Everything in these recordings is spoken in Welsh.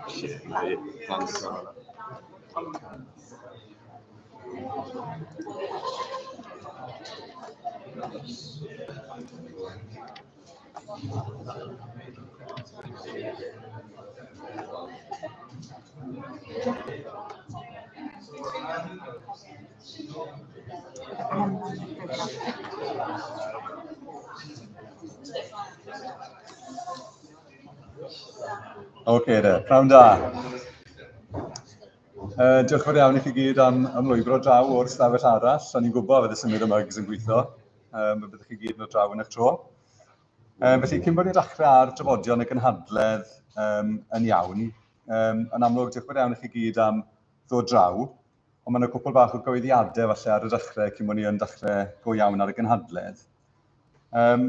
Shit, mate. Thanks. Oce de, pnawn da. Uh, diolch yn fawr iawn i chi gyd am, am lwybro draw o'r stafell arall. O'n i'n gwybod fod y symud y mugs yn gweithio. Um, byddwch chi gyd yn dod draw yn eich tro. Um, felly, cyn bod ni'n dechrau ar drafodion y gynhadledd um, yn iawn, um, yn amlwg, diolch yn fawr iawn i chi gyd am ddod draw, ond mae yna cwpl bach o gyhoeddiadau falle ar y dechrau cyn bod ni yn dechrau go iawn ar y gynhadledd. Um,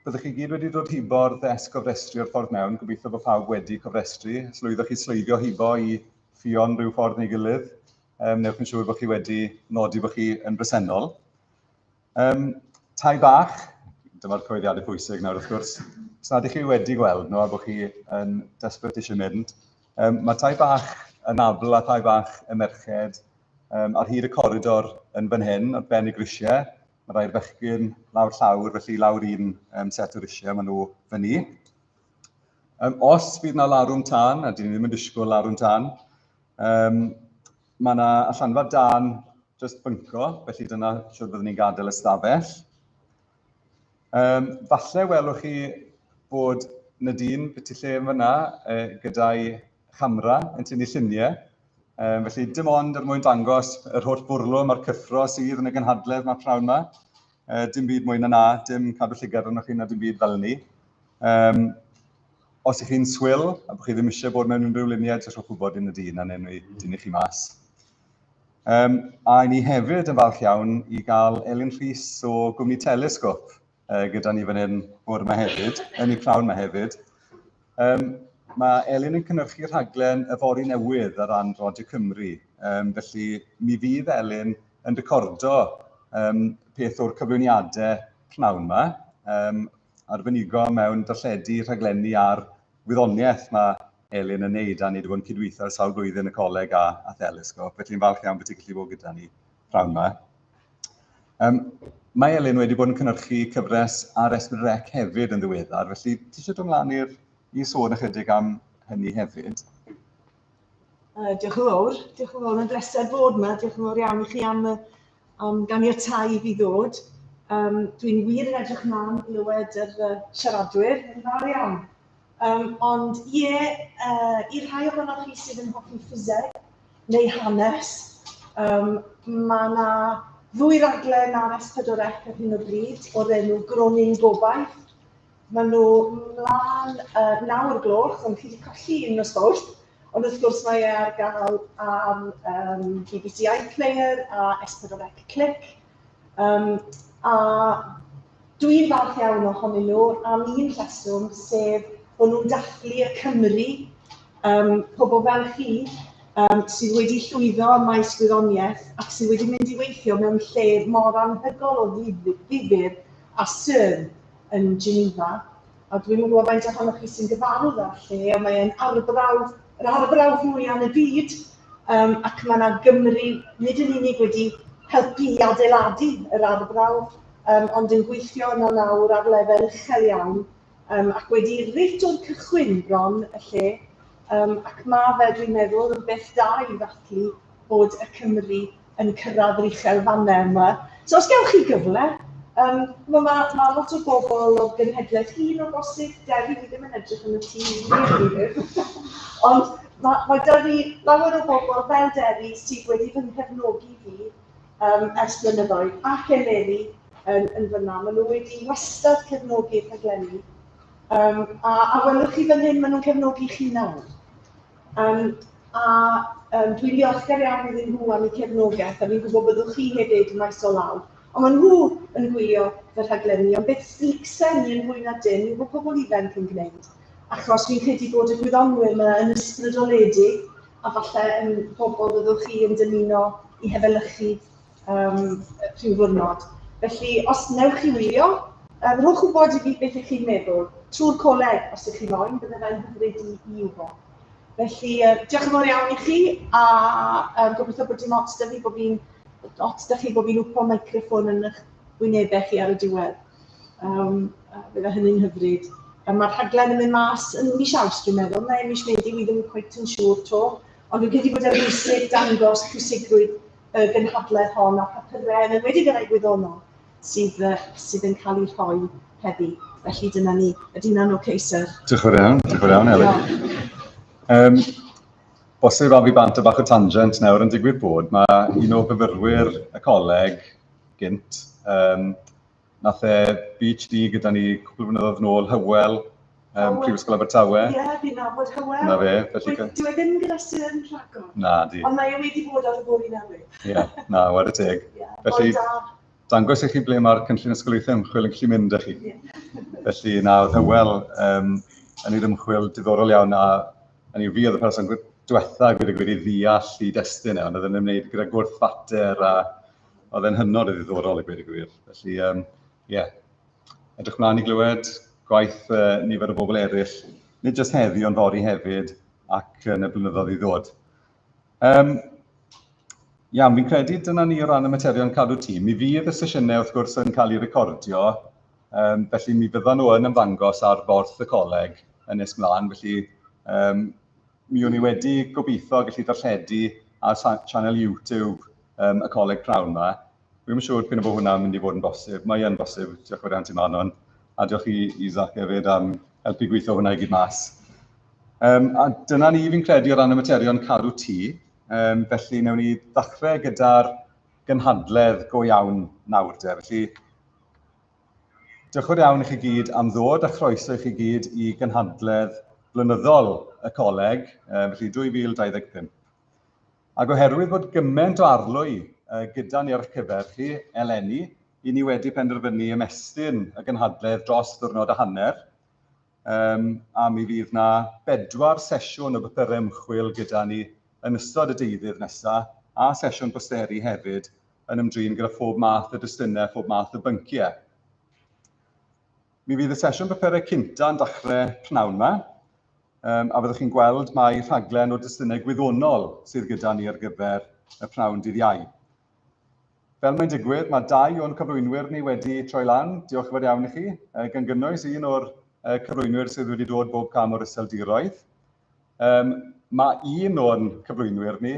byddwch chi gyd wedi dod hibo'r ddesg gofrestru o'r ffordd mewn, gobeithio bod pawb wedi cofrestru. Os lwyddoch chi sleifio hibo i Ffion rhyw ffordd neu gilydd, um, newch yn siŵr bod chi wedi nodi bod chi yn bresennol. Um, tai bach, dyma'r cyhoeddiadau pwysig nawr wrth gwrs. Os nad ydych chi wedi gweld nhw a bod chi yn desperate eisiau mynd, um, mae tai bach yn abl a tai bach y merched um, ar hyd y coridor yn fan hyn, ar ben y grisiau. Mae rhai'r bechgyn lawr llawr, felly lawr un um, set o risiau, maen nhw fyny. Um, os fydd yna larwm tân, a dyn ni ddim yn disgwyl larwm tân, um, mae yna allanfa dân just bynco, felly dyna siwr byddwn ni'n gadael y stafell. Um, falle welwch chi bod Nadine byti lle yn fyna e, gyda'i chamera yn tynnu lluniau. Um, felly dim ond er mwyn dangos yr holl fwrlwm a'r cyffro sydd yn y gynhadledd mae prawn yma. Uh, dim byd mwy na na, dim cadw llygad arnoch chi na dim byd fel ni. Um, os ych chi'n swil a bod chi ddim eisiau bod mewn unrhyw luniau, jyst rhowch wybod i Nadine a newn ni dynnu chi mas. Um, a ni hefyd yn falch iawn i gael Elin Rhys o gwmni Telescope uh, gyda ni fan hyn bore yma hefyd, yn ei prawn yma hefyd. Um, mae Elin yn cynhyrchu rhaglen Yfory Newydd ar ran Radio Cymru, um, felly mi fydd Elin yn recordo um, peth o'r cyflwyniadau pnawn yma, um, arbenigo mewn darlledu rhaglenni ar wyddoniaeth mae Elin yn neud, a ni wedi bod yn cydweithio ar sawl blwyddyn y coleg a, a Thelesgop, felly'n falch iawn bod ti'n gallu bod gyda ni pnawn yma. Um, mae Elin wedi bod yn cynhyrchu cyfres ar S4C hefyd yn ddiweddar, felly ti eisiau dod ymlaen i'r i sôn ychydig am hynny hefyd? Uh, diolch yn fawr. Diolch yn fawr. Mae'n bleser bod yma. Diolch yn fawr iawn i chi am, am ganiatau i fi ddod. Um, Dwi'n wir yn edrych mlaen i glywed yr uh, siaradwyr. Yn fawr iawn. Um, ond ie, uh, i'r rhai ohonoch chi sydd yn hoffi ffiseg neu hanes, um, mae yna ddwy raglen ar S4C ar hyn o bryd o'r enw Gronyn Gobaith. Maen nhw mlaen uh, 9 o'r gloch, ond chi wedi colli un nos fawrth. Ond wrth gwrs mae e ar gael ar um, BBC iPlayer a S4C Click. Um, a Dwi'n falch iawn ohonyn nhw am un rheswm, sef bod nhw'n dathlu y Cymry, um, pobl fel chi, um, sydd wedi llwyddo ym maes gwyddoniaeth ac sydd wedi mynd i weithio mewn lle mor anhygoel o ddifyr a CERN yn Geneva. A dwi'm yn gwybod faint ohonoch chi sy'n gyfarwydd â'r lle, ond mae e'n arbrawf, yr arbrawf mwyaf yn y byd, um, ac mae yna Gymru nid yn unig wedi helpu i adeiladu yr arbrawf, um, ond yn gweithio yno nawr ar lefel uchel iawn, um, ac wedi reit o'r cychwyn bron y lle, um, ac mae fe, dwi'n meddwl, yn beth da i ddathlu bod y Cymru yn cyrraedd yr uchel fannau yma. So os gewch chi gyfle, um, mae ma, ma lot o bobl o genhedlaeth hŷn o bosib, Dewi, fi ddim yn edrych yn y tŷ, wir Ond mae, ma da fi lawer o bobl fel Dewi sydd wedi fy nghefnogi fi um, ers blynyddoedd, ac eleni yn, yn fyna. Maen nhw wedi wastad cefnogi'r rhaglenni. Um, a, a welwch chi fan hyn, maen nhw'n cefnogi chi nawr. Um, a um, dwi'n ddiolchgar iawn iddyn nhw am eu cefnogaeth, a fi'n gwybod byddwch chi hefyd maes o law. Ond maen nhw yn gwylio fy rhaglenni, ond beth licsen ni yn fwy na dim yw bod pobl ifanc yn gwneud. Achos fi'n credu bod y gwyddonwyr yma yn ysbrydoledig, a falle yn bobl fyddwch chi yn dymuno i hefelychu um, rhyw ddwrnod. Felly, os newch chi wylio, Rhowch wybod i fi beth ych chi'n meddwl, trwy'r coleg os ych chi moyn, bydde fe'n hyfryd i wybod. Felly, diolch yn fawr iawn i chi, a gobeithio bod dim ots 'da fi bod fi'n ots 'da chi bod fi'n wpo microffon yn eich wynebau chi ar y diwedd. Bydde hynny'n hyfryd. Mae'r rhaglen yn mynd mas yn mis Awst, dwi'n meddwl, neu mis Medi, wi ddim cweit yn siŵr 'to. Ond dwi'n credu bod e'n bwysig dangos pwysigrwydd y gynhadledd hon a papurau, yn enwedig yr rhai gwyddonol, sydd yn cael eu rhoi heddi. Felly dyna ni. Ydy hwnna'n okay, sir? Diolch yn fawr iawn, diolch yn fawr iawn, Elin. Bosib af i bant o bach o tangent nawr yn digwydd bod, mae un o fyfyrwyr y coleg gynt, nath e PhD gyda ni cwpl o flynyddoedd nôl, Hywel, Prifysgol Abertawe. Ie, yeah, fi'n nabod Hywel. Na fe. Felly... Dyw e ddim gyda CERN rhagor. Na, di. Ond mae e wedi bod ar y bwrdd i newydd. Ie, yeah, na, whare teg. Yeah, felly, dangos i chi ble mae'r cynllun ysgoliaethau ymchwil yn gallu mynd â chi. Yeah. Felly, na, oedd Hywel yn ei ymchwil diddorol iawn, a yn fi oedd y person diwetha gwed y gwir i ddeall i destun e, ond oedd yn ymwneud gyda gwrthfater a oedd e'n hynod o ddiddorol i gweud y gwir. Felly, ie, yeah. Edrych mlaen i glywed gwaith nifer o bobl eraill, nid jyst heddi ond fory hefyd ac yn y blynyddoedd i ddod. Iawn, fi'n credu dyna ni o ran y materion cadw tîm. Mi fydd y sesiynau wrth gwrs yn cael eu recordio, felly mi fyddan nhw yn ymddangos ar borth y coleg yn nes mlaen, felly mi o'n i wedi gobeithio gallu darlledu ar channel YouTube y Coleg Prawn yma. Dwi'm yn siŵr p'un o bod hwnna'n mynd i fod yn bosib. Mae yn bosib, diolch yn fawr iawn ti Manon, a diolch i Isaac hefyd am helpu gweithio hwnna i gyd mas. A dyna ni fi'n credu o ran y materion cadw tŷ. Felly wnawn ni ddechrau gyda'r gynhadledd go iawn nawr de. Felly diolch yn fawr iawn i chi gyd am ddod a chroeso i chi gyd i gynhadledd blynyddol y coleg, felly 2025. Ac oherwydd bod gymaint o arlwy gyda ni ar eich cyfer chi eleni, i ni wedi penderfynu ymestyn y gynhadledd dros ddiwrnod a hanner, a mi fydd na 4 sesiwn o bapurau ymchwil gyda ni yn ystod y deuddydd nesaf, a sesiwn posteri hefyd yn ymdrin gyda phob math o destunau, phob math o bynciau. Mi fydd y sesiwn papurau cynta yn dechrau pnawn yma, a fyddwch chi'n gweld mai rhaglen o destunau gwyddonol sydd gyda ni ar gyfer y pnawn dydd Iau. Fel mae'n digwydd, mae 2 o'n cyflwynwyr ni wedi troi lan, diolch yn fawr iawn i chi, gan gynnwys un o'r cyflwynwyr sydd wedi dod bob cam o'r Iseldiroedd. Mae un o'n cyflwynwyr ni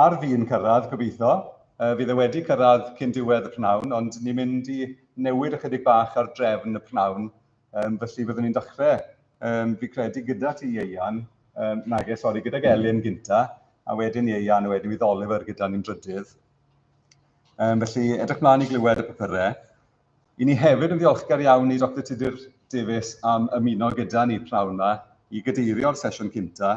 ar fin cyrraedd, gobeithio. Fydd e wedi cyrraedd cyn diwedd y pnawn, ond ni'n mynd i newid ychydig bach ar drefn y pnawn. Felly byddwn ni'n dechrau, fi credu, gyda ti, Ieuan, nage, sori, gydag Elin gynta, a wedyn Ieuan, a wedyn fydd Oliver gyda ni'n drydydd. Felly, edrych mlaen i glywed y papurau. I ni hefyd yn ddiolchgar iawn i Dr Tudur Davies am ymuno gyda ni pnawn yma i gadeirio'r sesiwn cynta.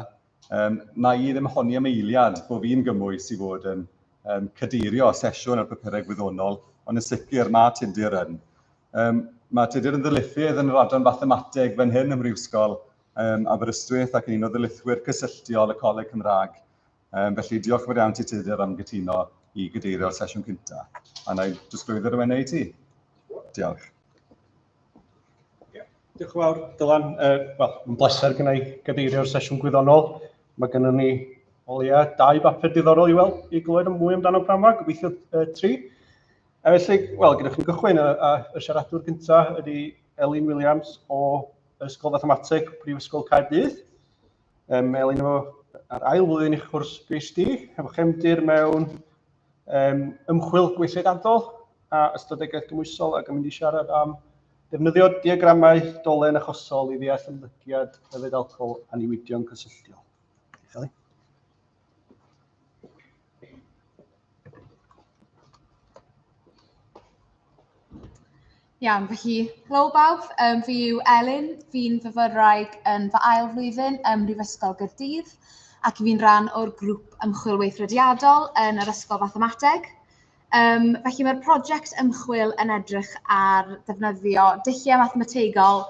Na i ddim honni am eiliad bod fi'n gymwys i fod yn cadeirio sesiwn ar papurau gwyddonol, ond yn sicr mae Tudur yn. Mae Tudur yn ddarlithydd yn yr adran fathemateg fan hyn ym Mhrifysgol Aberystwyth ac yn un o ddarlithwyr cysylltiol y Coleg Cymraeg. Felly diolch yn fawr iawn ti Tudur am gytuno i gadeirio'r sesiwn cynta. A na i drosglwyddo'r awenau i ti. Diolch. Yeah. Diolch yn fawr, Dylan. Wel, mae'n bleser gen i gadeirio'r sesiwn gwyddonol. Mae gennym ni o leia 2 bapur diddorol i weld, i glywed mwy amdano pnawn yma, gobeithio 3. A felly, wel, gyda chi'n gychwyn, y siaradwr gyntaf ydy Elin Williams o Ysgol Fathemateg Prifysgol Caerdydd. Mae Elin efo ar ail flwyddyn i'ch cwrs PhD, efo chefndir mewn ymchwil gweithredadol a ystadegaeth gymhwysol, ac yn mynd i siarad am defnyddio diagramau dolen achosol i ddeall ymddygiad yfed alcohol a newidion cysylltiol. Diolch, Elin. Iawn, felly, helo bawb, fi yw Elin, fi'n fyfyrwraig yn fy ail flwyddyn ym Mhrifysgol Gaerdydd, ac fi'n rhan o'r grŵp ymchwil weithrediadol yn yr Ysgol Fathemateg. Felly mae'r prosiect ymchwil yn edrych ar ddefnyddio dulliau mathemategol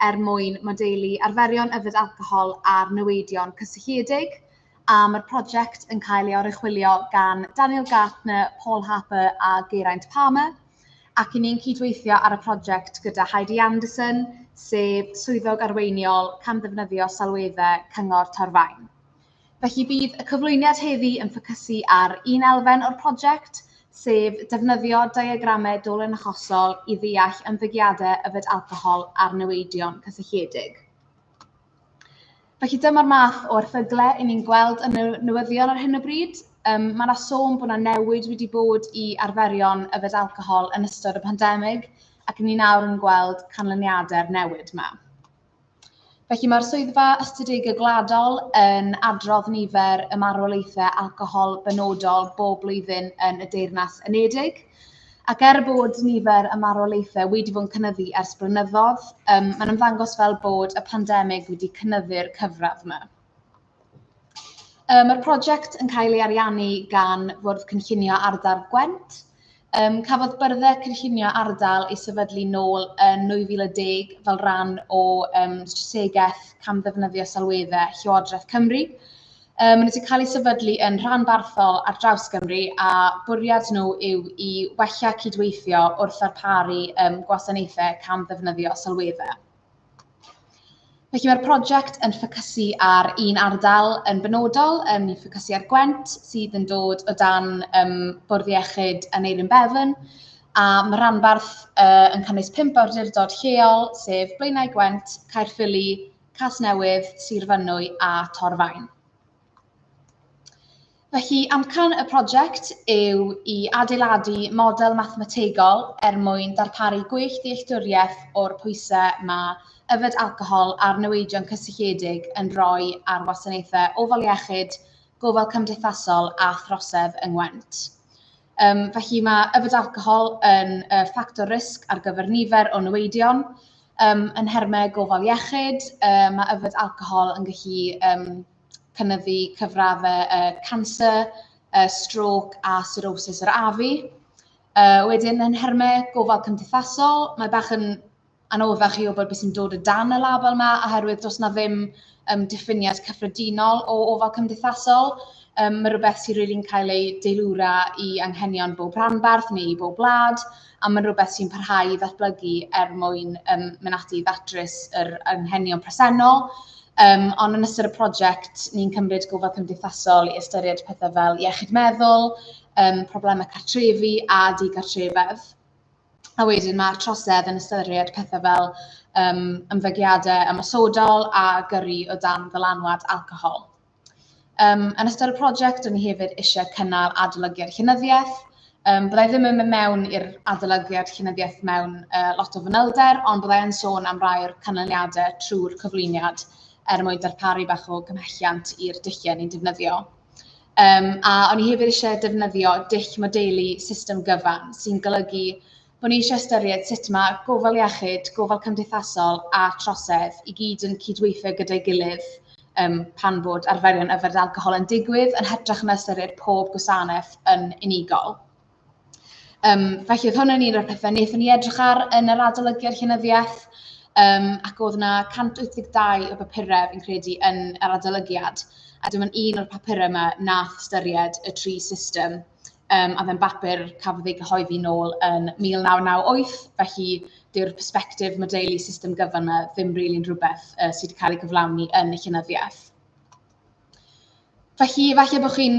er mwyn modelu arferion yfed alcohol a'r neweidion cysylltiedig, a mae'r prosiect yn cael ei oruchwylio gan Daniel Gartner, Paul Harper a Geraint Palmer. Ac i ni'n cydweithio ar y prosiect gyda Heidi Anderson, sef Swyddog Arweiniol Camddefnyddio Sylweddau Cyngor Torfaen. Felly bydd y cyflwyniad heddi yn ffocysu ar un elfen o'r prosiect, sef defnyddio diagramau dolen achosol i ddeall ymddygiadau yfed alcohol a'r neweidion cysylltiedig. Felly dyma'r math o erthygle i ni'n gweld yn y newyddion ar hyn o bryd. Mae yna sôn bod yna newid wedi bod i arferion yfed alcohol yn ystod y pandemig, ac ni nawr yn gweld canlyniadau'r newid yma. Felly mae'r Swyddfa Ystadegau Gwladol yn adrodd nifer y marwolaethau alcohol benodol bob blwyddyn yn y Deyrnas Unedig. Ac er bod nifer y marwolaethau wedi bod yn cynyddu ers blynyddoedd, mae'n ymddangos fel bod y pandemig wedi cynyddu'r cyfradd yma. Mae'r prosiect yn cael ei ariannu gan Fwrdd Cynllunio Ardal Gwent. Cafodd Byrddau Cynllunio Ardal ei sefydlu nôl yn 2010 fel rhan o strategaeth camddefnyddio sylweddau Llywodraeth Cymru. Maen nhw wedi cael eu sefydlu yn rhanbarthol ar draws Gymru a bwriad nhw yw i wella cydweithio wrth ddarparu gwasanaethau camddefnyddio sylweddau. Felly mae'r prosiect yn ffocysu ar un ardal yn benodol, ni'n ffocysu ar Gwent, sydd yn dod o dan Bwrdd Iechyd Aneurin Bevan, a mae rhanbarth yn cynnwys 5 awdurdod lleol, sef Blaenau Gwent, Caerffili, Casnewydd, Sir Fynwy a Torfaen. Felly, amcan y prosiect yw i adeiladu model mathemategol er mwyn darparu gwell dealltwriaeth o'r pwysau mae yfed alcohol a'r neweidion cysylltiedig yn rhoi ar wasanaethau ofal iechyd, gofal cymdeithasol a throsedd yng Ngwent. Felly mae yfed alcohol yn ffactor risg ar gyfer nifer o neweidion. Yn nhermau gofal iechyd, mae yfed alcohol yn gallu cynyddu cyfraddau canser, stroke a cirrhosis yr afu. Wedyn, yn nhermau gofal cymdeithasol, mae bach yn anoddach i wybod beth sy'n dod o dan y label yma, oherwydd does na ddim diffiniad cyffredinol o ofal cymdeithasol. Mae rhywbeth sy'n rili'n cael ei deilwra i anghenion bob rhanbarth neu i bob wlad, a mae'n rhywbeth sy'n parhau i ddatblygu er mwyn mynd ati i ddatrys yr anghenion presennol. Ond yn ystod y prosiect, ni'n cymryd gofal cymdeithasol i ystyried pethau fel iechyd meddwl, problemau cartrefi a digartrefedd. A wedyn mae'r trosedd yn ystyried pethau fel ymddygiadau ymosodol a gyrru o dan ddylanwad alcohol. Yn ystod y prosiect, o'n i hefyd eisiau cynnal adolygiad llenyddiaeth. Byddai ddim yn mynd mewn i'r adolygiad llenyddiaeth mewn lot o fanylder, ond byddai yn sôn am rai o'r canlyniadau trwy'r cyflwyniad er mwyn darparu bach o gymhelliant i'r dulliau ni'n defnyddio. A o'n i hefyd eisiau defnyddio dull modelu system gyfan, sy'n golygu bod ni eisiau ystyried sut mae gofal iechyd, gofal cymdeithasol a trosedd i gyd yn cydweithio gyda'i gilydd pan bod arferion yfed alcohol yn digwydd, yn hytrach na ystyried pob gwasanaeth yn unigol. Felly oedd hwn yn un o'r pethau wnaethon ni edrych ar yn yr adolygiad llenyddiaeth, ac oedd yna 182 o bapurau, fi'n credu, yn yr adolygiad, a dim ond un o'r papurau yma nath ystyried y tri system, a fe'n bapur cafodd ei gyhoeddi nôl yn 1998, felly dyw'r perspectif modelu system gyfan yma ddim rili'n rhywbeth sydd wedi cael ei gyflawni yn y llenyddiaeth. Felly, falle bod chi'n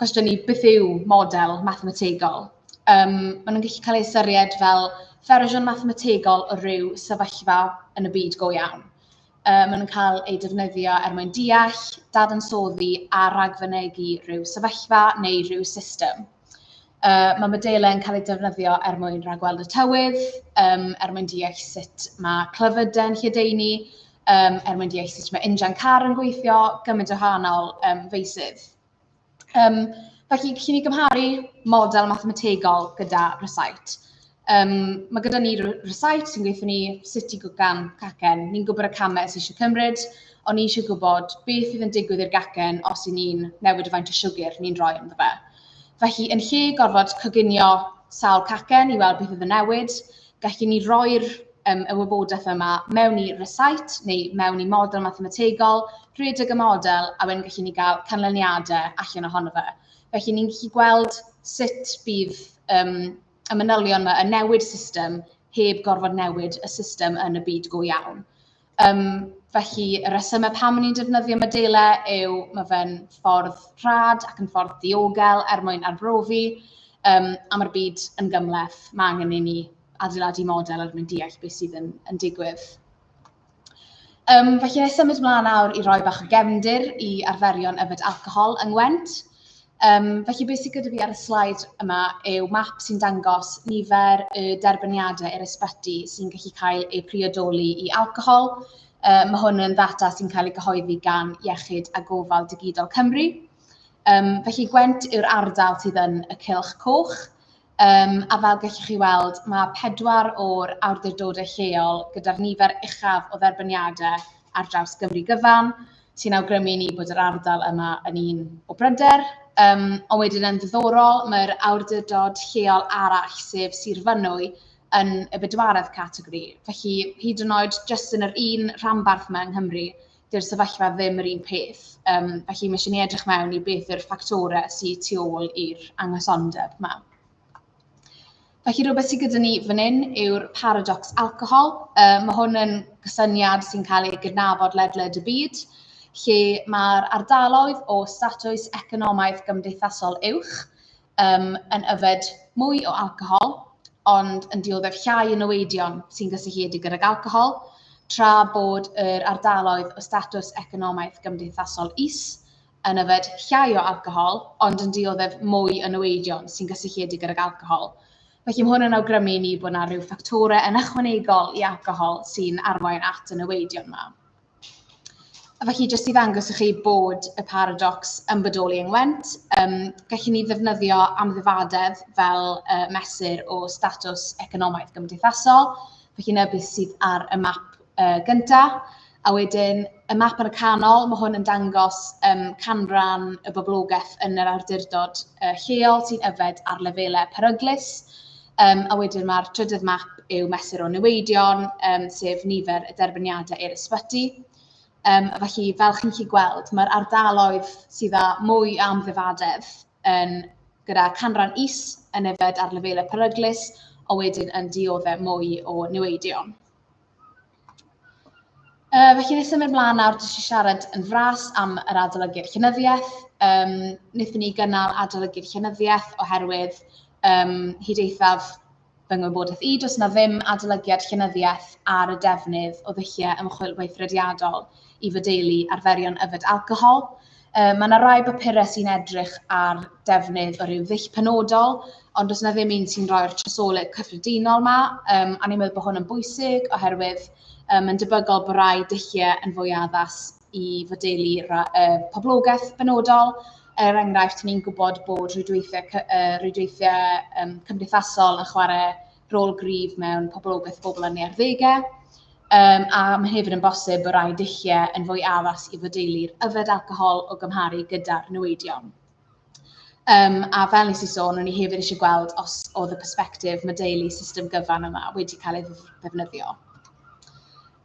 cwestiynu beth yw model mathemategol. Maen nhw'n gallu cael ei ystyried fel fersiwn mathemategol o ryw sefyllfa yn y byd go iawn. Maen nhw'n cael eu defnyddio er mwyn deall, dadansoddi a ragfynegi rhyw sefyllfa neu rhyw system. Mae modelau yn cael eu defnyddio er mwyn rhagweld y tywydd, er mwyn deall sut mae clefydau'n lledaenu, er mwyn deall sut mae injan car yn gweithio, gymaint o wahanol feysydd. Felly, gallwn ni gymharu model mathemategol gyda rysáit. Mae gyda ni rysáit sy'n gweithio ni sut i gwgan cacen. Ni'n gwybod y camau sydd eisiau cymryd, ond ni eisiau gwybod beth fydd yn digwydd i'r gacen os y'n ni'n newid y faint o siwgr ni'n rhoi ynddo fe. Felly, yn lle gorfod coginio sawl cacen i weld beth fydd yn newid, gallwn ni roi'r y wybodaeth yma mewn i rysáit neu mewn i model mathemategol, rhedeg y model, a wedyn gallwn ni gael canlyniadau allan ohono fe. Felly ni'n gallu gweld sut bydd y manylion yma yn newid system heb gorfod newid y system yn y byd go iawn. Felly, y resymau pam ni'n defnyddio modelau yw mae fe'n ffordd rhad ac yn ffordd diogel er mwyn arbrofi, a mae'r byd yn gymhleth. Mae angen i ni adeiladu model er mwyn deall beth sydd yn digwydd. Felly, na i symud ymlaen nawr i roi bach o gefndir i arferion yfed alcohol yng Ngwent. Felly, beth sydd gyda fi ar y sleid yma yw map sy'n dangos nifer y derbyniadau i'r ysbyty sy'n gallu cael eu priodoli i alcohol. Mae hwn yn ddata sy'n cael ei gyhoeddi gan Iechyd a Gofal Digidol Cymru. Felly, Gwent yw'r ardal sydd yn y cylch coch. A fel gallwch chi weld, mae 4 o'r awdurdodau lleol gyda'r nifer uchaf o dderbyniadau ar draws Gymru gyfan, sy'n awgrymu ni bod yr ardal yma yn un o bryder. Ond wedyn yn ddiddorol, mae'r awdurdod lleol arall, sef Sir Fynwy, yn y bedwaredd categori. Felly, hyd yn oed jyst yn yr un rhanbarth yma yng Nghymru, dyw'r sefyllfa ddim yr un peth. Felly, mae eisiau ni edrych mewn i beth yw'r ffactorau sydd tu ôl i'r anghysondeb yma. Felly, rhywbeth sydd gyda ni fan hyn yw'r paradox alcohol. Mae hwn yn gysyniad sy'n cael ei gydnabod ledled y byd, lle mae'r ardaloedd o statws economaidd gymdeithasol uwch yn yfed mwy o alcohol, ond yn dioddef llai o niweidion sy'n gysylltiedig gydag alcohol, tra bod yr ardaloedd o statws economaidd gymdeithasol is yn yfed llai o alcohol, ond yn dioddef mwy o niweidion sy'n gysylltiedig gydag alcohol. Felly mae hwn yn awgrymu ni bod yna rhyw ffactorau yn ychwanegol i alcohol sy'n arwain at y niweidion yma. A felly, jyst i ddangos i chi bod y paradox yn bodoli yng Ngwent, gallwn ni ddefnyddio amddifadedd fel mesur o statws economaidd gymdeithasol. Felly, 'na beth sydd ar y map gyntaf. A wedyn, y map yn y canol, mae hwn yn dangos canran y boblogaeth yn yr awdurdod lleol sy'n yfed ar lefelau peryglus. A wedyn mae'r trydydd map yw mesur o niweidion, sef nifer y derbyniadau i'r ysbyty. Felly, fel chi'n gallu gweld, mae'r ardaloedd sydd â mwy o amddifadedd yn gyda canran is yn yfed ar lefelau peryglus, a wedyn yn dioddef mwy o niweidion. Felly, nes symud ymlaen nawr, jyst i siarad yn fras am yr adolygiad llenyddiaeth. Wnaethon ni gynnal adolygiad llenyddiaeth oherwydd hyd eithaf fy ngwybodaeth i, does 'na ddim adolygiad llenyddiaeth ar y defnydd o ddulliau ymchwil weithrediadol i fodelu arferion yfed alcohol. Mae yna rai bapurau sy'n edrych ar defnydd o ryw ddull penodol, ond does 'na ddim un sy'n rhoi'r trosolwg cyffredinol 'ma, a ni'n meddwl bod hwn yn bwysig oherwydd mae'n debygol bod rai dulliau yn fwy addas i fodelu poblogaeth benodol. Er enghraifft, ni'n gwybod bod rhwydweithiau cymdeithasol yn chwarae rôl gryf mewn poblogaeth bobl yn ei arddegau. A mae hefyd yn bosib bod rai dulliau yn fwy addas i fodelu'r yfed alcohol o gymharu gyda'r niweidion. A fel nes i sôn, o'n i hefyd eisiau gweld os oedd y persbectif modelu system gyfan yma wedi cael ei ddefnyddio.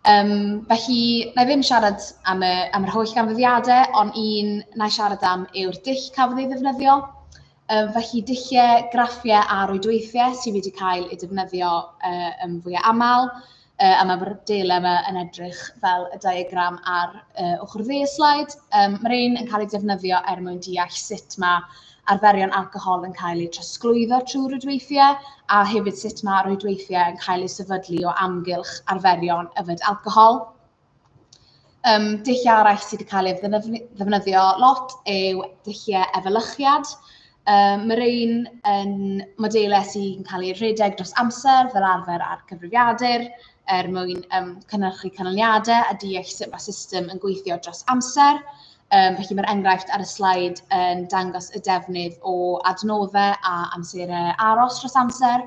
Felly, na i ddim siarad am yr holl ganfyddiadau, ond un na i siarad am yw'r dull cafodd ei ddefnyddio. Felly, dulliau, graffiau a rwydweithiau sydd wedi cael eu defnyddio yn fwyaf aml, a mae'r modelau yma yn edrych fel y diagram ar ochr dde y sleid. Mae'r un yn cael ei defnyddio er mwyn deall sut mae arferion alcohol yn cael eu trosglwyddo trwy rwydweithiau, a hefyd sut mae rwydweithiau yn cael eu sefydlu o amgylch arferion yfed alcohol. Dull arall sydd wedi cael ei ddefnyddio lot yw dulliau efelychiad. Mae'r un yn modelau sy'n cael eu rhedeg dros amser fel arfer ar cyfrifiadur er mwyn cynhyrchu canlyniadau a deall sut mae system yn gweithio dros amser. Felly mae'r enghraifft ar y sleid yn dangos y defnydd o adnoddau a amserau aros dros amser.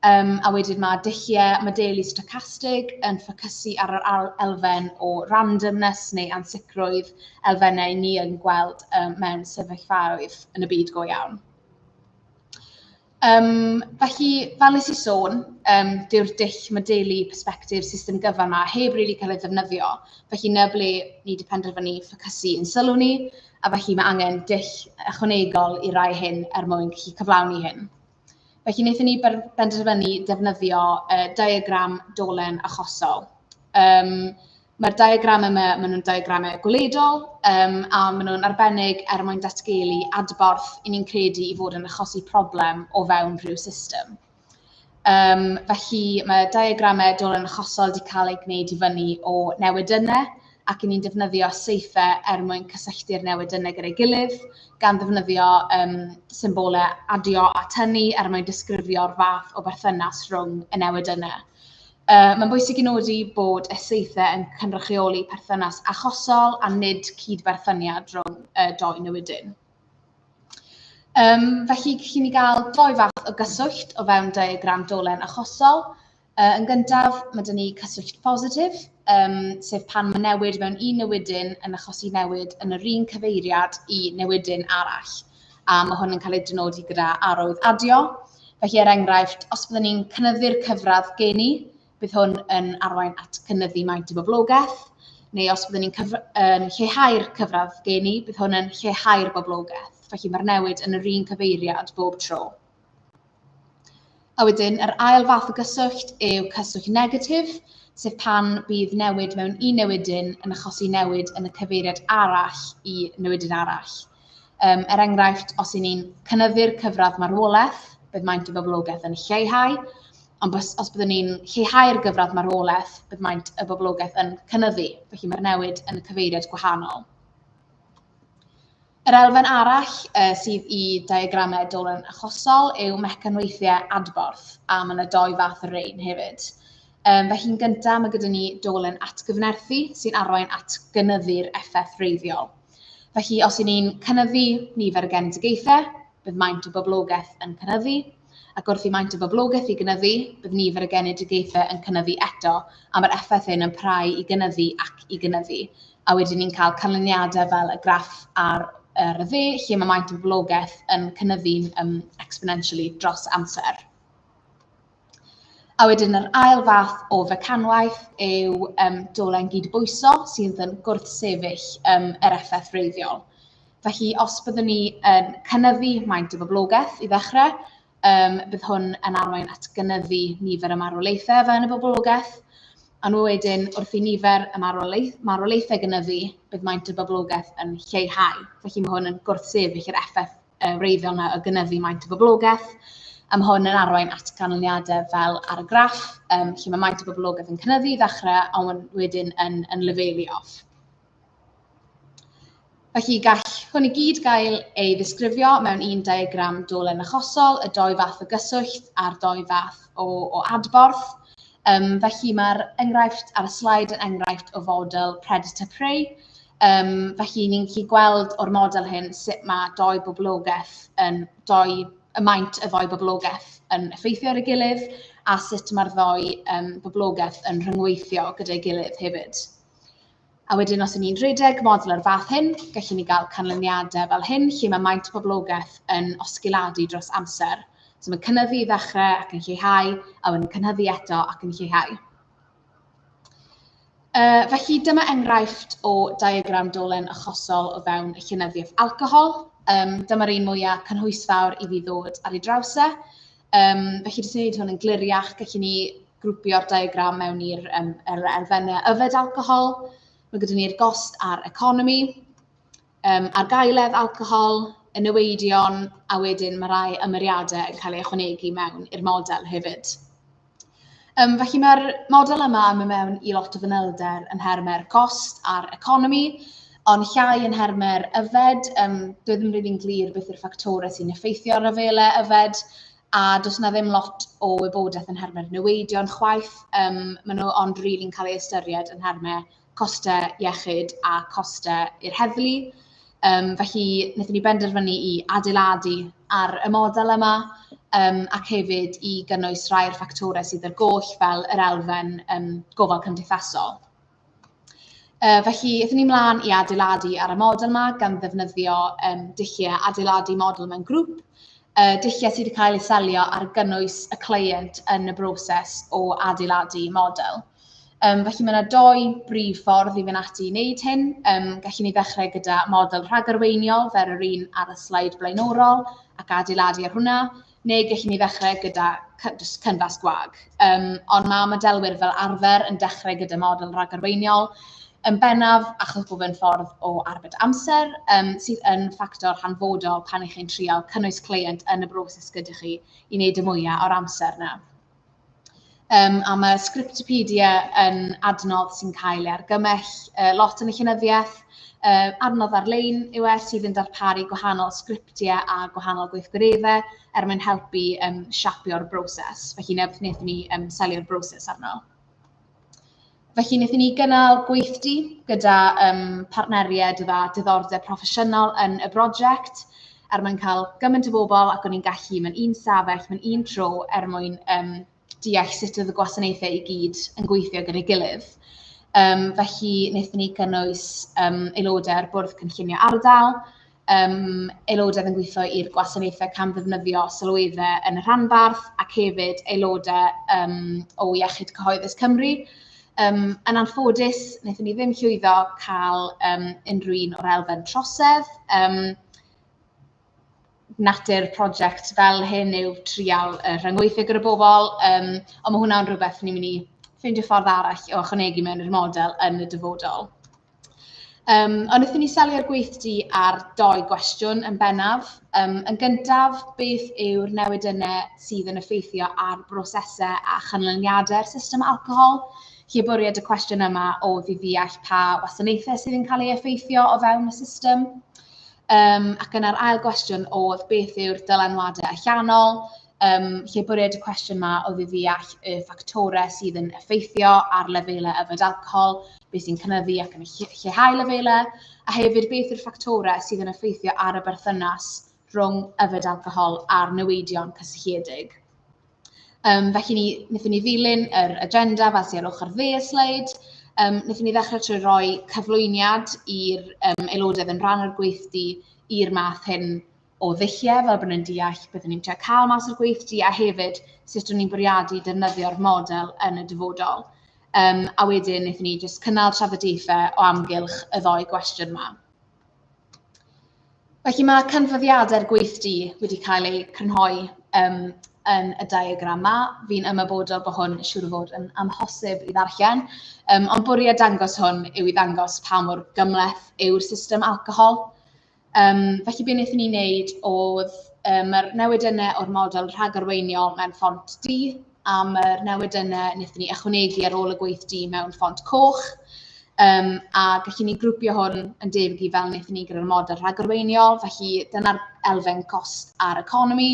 A wedyn mae dulliau modelu stochastig yn ffocysu ar yr elfen o randomness neu ansicrwydd, elfennau ni yn gweld mewn sefyllfaoedd yn y byd go iawn. Felly, fel nes i sôn, dyw'r dull modelu persbectif system gyfan yma heb rili cael ei ddefnyddio. Felly, 'na ble ni wedi penderfynu ffocysu ein sylw ni, a felly mae angen dull ychwanegol i rai hyn er mwyn gallu cyflawni hyn. Felly wnaethon ni benderfynu defnyddio diagram dolen achosol. Mae'r diagram yma, maen nhw'n diagramau gweledol, a maen nhw'n arbennig er mwyn datgelu adborth i ni'n credu i fod yn achosi problem o fewn rhyw system. Felly mae diagramau dolen achosol wedi cael eu gwneud i fyny o newidynnau, ac i ni'n defnyddio saethau er mwyn cysylltu'r newidynnau gyda'i gilydd, gan ddefnyddio symbolau adio a tynnu er mwyn disgrifio'r fath o berthynas rhwng y newidynnau. Mae'n bwysig i nodi bod y saethau yn cynrychioli perthynas achosol a nid cydberthyniad rhwng y dou newidyn. Felly, gallwn ni gael dou fath o gyswllt o fewn diagram dolen achosol. Yn gyntaf, mae 'da ni cyswllt positif, sef pan mae newid mewn un newidyn yn achosi newid yn yr un cyfeiriad i newidyn arall. A mae hwn yn cael ei dynodi gyda arwydd adio. Felly, er enghraifft, os byddwn ni'n cynyddu'r cyfradd geni, bydd hwn yn arwain at cynyddu maint y boblogaeth, neu os byddwn ni'n yn lleihau'r cyfradd geni, bydd hwn yn lleihau'r boblogaeth. Felly mae'r newid yn yr un cyfeiriad bob tro. A wedyn, yr ail fath o gyswllt yw cyswllt negatif, sef pan bydd newid mewn un newidyn yn achosi newid yn y cyfeiriad arall i newidyn arall. Er enghraifft, os y'n ni'n cynyddu'r cyfradd marwolaeth, bydd maint y boblogaeth yn lleihau, ond os byddwn ni'n lleihau'r gyfradd marwolaeth, bydd maint y boblogaeth yn cynyddu, felly mae'r newid yn y cyfeiriad gwahanol. Yr elfen arall sydd i diagramau dolen achosol yw mecanweithiau adborth, a mae yna dou fath o rein hefyd. Felly yn gyntaf, mae gyda ni dolen atgyfnerthu sy'n arwain at gynyddu'r effaith wreiddiol. Felly, os y'n ni'n cynyddu nifer y genedigaethau, bydd maint y boblogaeth yn cynyddu, ac wrth i maint y boblogaeth i gynyddu, bydd nifer y genedigaethau yn cynyddu eto, a mae'r effaith hyn yn parhau i gynyddu ac i gynyddu. A wedyn ni'n cael canlyniadau fel y graff ar y dde, lle mae maint y boblogaeth yn cynyddu'n exponentially dros amser. A wedyn yr ail fath o fecanwaith yw dolen gydbwyso sydd yn gwrthsefyll yr effaith wreiddiol. Felly, os byddwn ni yn cynyddu maint y boblogaeth i ddechrau, bydd hwn yn arwain at gynyddu nifer y marwolaethau fewn y boblogaeth. A nhw wedyn, wrth i nifer y marwolaethau gynyddu, bydd maint y boblogaeth yn lleihau. Felly mae hwn yn gwrthsefyll yr effaith wreiddiol yna o gynyddu maint y boblogaeth. A mae hwn yn arwain at ganlyniadau fel ar y graff, lle mae maint y boblogaeth yn cynyddu i ddechrau, ond wedyn yn lefelu off. Felly gall hwn i gyd gael ei ddisgrifio mewn un diagram dolen achosol, y dou fath o gyswllt a'r dou fath o adborth. Felly mae'r enghraifft ar y sleid yn enghraifft o fodel predator-prey. Felly ni'n gallu gweld o'r model hyn sut mae dou boblogaeth yn dou, y maint y ddou boblogaeth yn effeithio ar ei gilydd, a sut mae'r ddou boblogaeth yn rhyngweithio gyda'i gilydd hefyd. A wedyn, os y'n ni'n rhedeg model o'r fath hyn, gallwn ni gael canlyniadau fel hyn, lle mae maint poblogaeth yn osgiladu dros amser. So mae'n cynyddu i ddechrau ac yn lleihau, a wedyn cynyddu eto ac yn lleihau. Felly dyma enghraifft o diagram dolen achosol o fewn y llenyddiaeth alcohol. Dyma'r un mwyaf cynhwysfawr i fi ddod ar ei draws e. Felly, jyst i wneud hwn yn gliriach, gallwn ni grwpio'r diagram mewn i'r elfennau yfed alcohol. Mae gyda ni'r gost a'r economi, argaeledd alcohol, y neweidion, a wedyn mae rai ymyriadau yn cael eu ychwanegu mewn i'r model hefyd. Felly mae'r model yma yn mynd mewn i lot o fanylder yn nhermau'r cost a'r economi, ond llai yn nhermau'r yfed. Dwi ddim rili'n glir beth yw'r ffactorau sy'n effeithio ar lefelau yfed, a does 'na ddim lot o wybodaeth yn nhermau'r neweidion chwaith. Maen nhw ond rili'n cael eu ystyried yn nhermau costau iechyd a costau i'r heddlu. Felly, wnaethon ni benderfynu i adeiladu ar y model yma, ac hefyd i gynnwys rhai o'r ffactorau sydd ar goll fel yr elfen gofal cymdeithasol. Felly, aethon ni mlaen i adeiladu ar y model yma gan ddefnyddio dulliau adeiladu model mewn grŵp, dulliau sydd wedi cael eu selio ar gynnwys y cleient yn y broses o adeiladu model. Felly mae yna dou brif ffordd i fynd ati i wneud hyn. Gallwn ni ddechrau gyda model rhagarweiniol fel yr un ar y sleid blaenorol ac adeiladu ar hwnna, Neu gallwn ni ddechrau gyda just cynfas gwag. Ond mae modelwyr fel arfer yn dechrau gyda model rhagarweiniol, yn bennaf achos bod fe'n ffordd o arbed amser, sydd yn ffactor hanfodol pan ych chi'n trial cynnwys cleient yn y broses gyda chi i wneud y mwyaf o'r amser yna. A mae Scriptopedia yn adnodd sy'n cael ei argymell lot yn y llenyddiaeth. Adnodd ar-lein yw e sydd yn darparu gwahanol sgriptiau a gwahanol gweithgareddau er mwyn helpu siapio'r broses. Felly wnaethon ni selio'r broses arno. Felly wnaethon ni gynnal gweithdy gyda partneriaid oedd â diddordeb proffesiynol yn y brosiect er mwyn cael gymaint o bobl ac o'n i'n gallu mewn un stafell, mewn un tro er mwyn deall sut oedd y gwasanaethau i gyd yn gweithio gyda'i gilydd. Felly wnaethon ni gynnwys aelodau ar bwrdd cynllunio ardal, aelodau yn gweithio i'r gwasanaethau camddefnyddio sylweddau yn y rhanbarth ac hefyd aelodau o Iechyd Cyhoeddus Cymru. Yn anffodus, wnaethon ni ddim llwyddo cael unrhyw un o'r elfen trosedd. Natur prosiect fel hyn yw trial rhyngweithio gyda bobl, ond mae hwnna'n rhywbeth ni'n mynd i ffeindio ffordd arall o ychwanegu mewn i'r model yn y dyfodol. Ond wnaethon ni selio'r gweithdy ar dou gwestiwn yn bennaf. Yn gyntaf, beth yw'r newidynnau sydd yn effeithio ar brosesau a chanlyniadau'r system alcohol? Lle bwriad y cwestiwn yma oedd i ddeall pa wasanaethau sydd yn cael ei effeithio o fewn y system. Ac yna'r ail gwestiwn oedd beth yw'r dylanwadau allanol? Lle bwriad y cwestiwn yma oedd i ddeall y ffactorau sydd yn effeithio ar lefelau yfed alcohol, beth sy'n cynyddu ac yn lleihau lefelau, a hefyd beth yw'r ffactorau sydd yn effeithio ar y berthynas rhwng yfed alcohol a'r neweidion cysylltiedig. Felly wnaethon ni ddilyn yr agenda fel sydd ar ochr dde y sleid. Wnaethon ni ddechrau trwy roi cyflwyniad i'r aelodau yn rhan o'r gweithdy i'r math hyn o ddulliau, fel bod nhw'n deall beth o'n i'n trio cael mas o'r gweithdy a hefyd sut o'n i'n bwriadu defnyddio'r model yn y dyfodol. A wedyn wnaethon ni jyst cynnal trafodaethau o amgylch y ddou gwestiwn yma. Felly mae canfyddiadau'r gweithdy wedi cael eu crynhoi yn y diagram yma. Fi'n ymwybodol bod hwn siŵr o fod yn amhosib i ddarllen, ond bwriad dangos hwn yw i ddangos pa mor gymhleth yw'r system alcohol. Felly be wnaethon ni wneud oedd mae'r newidynnau o'r model rhagarweiniol mewn ffont du, a mae'r newidynnau wnaethon ni ychwanegu ar ôl y gweithdy mewn ffont coch. A gallwn ni grwpio hwn yn debyg i fel wnaethon ni gyda'r model rhagarweiniol, felly dyna'r elfen cost a'r economi,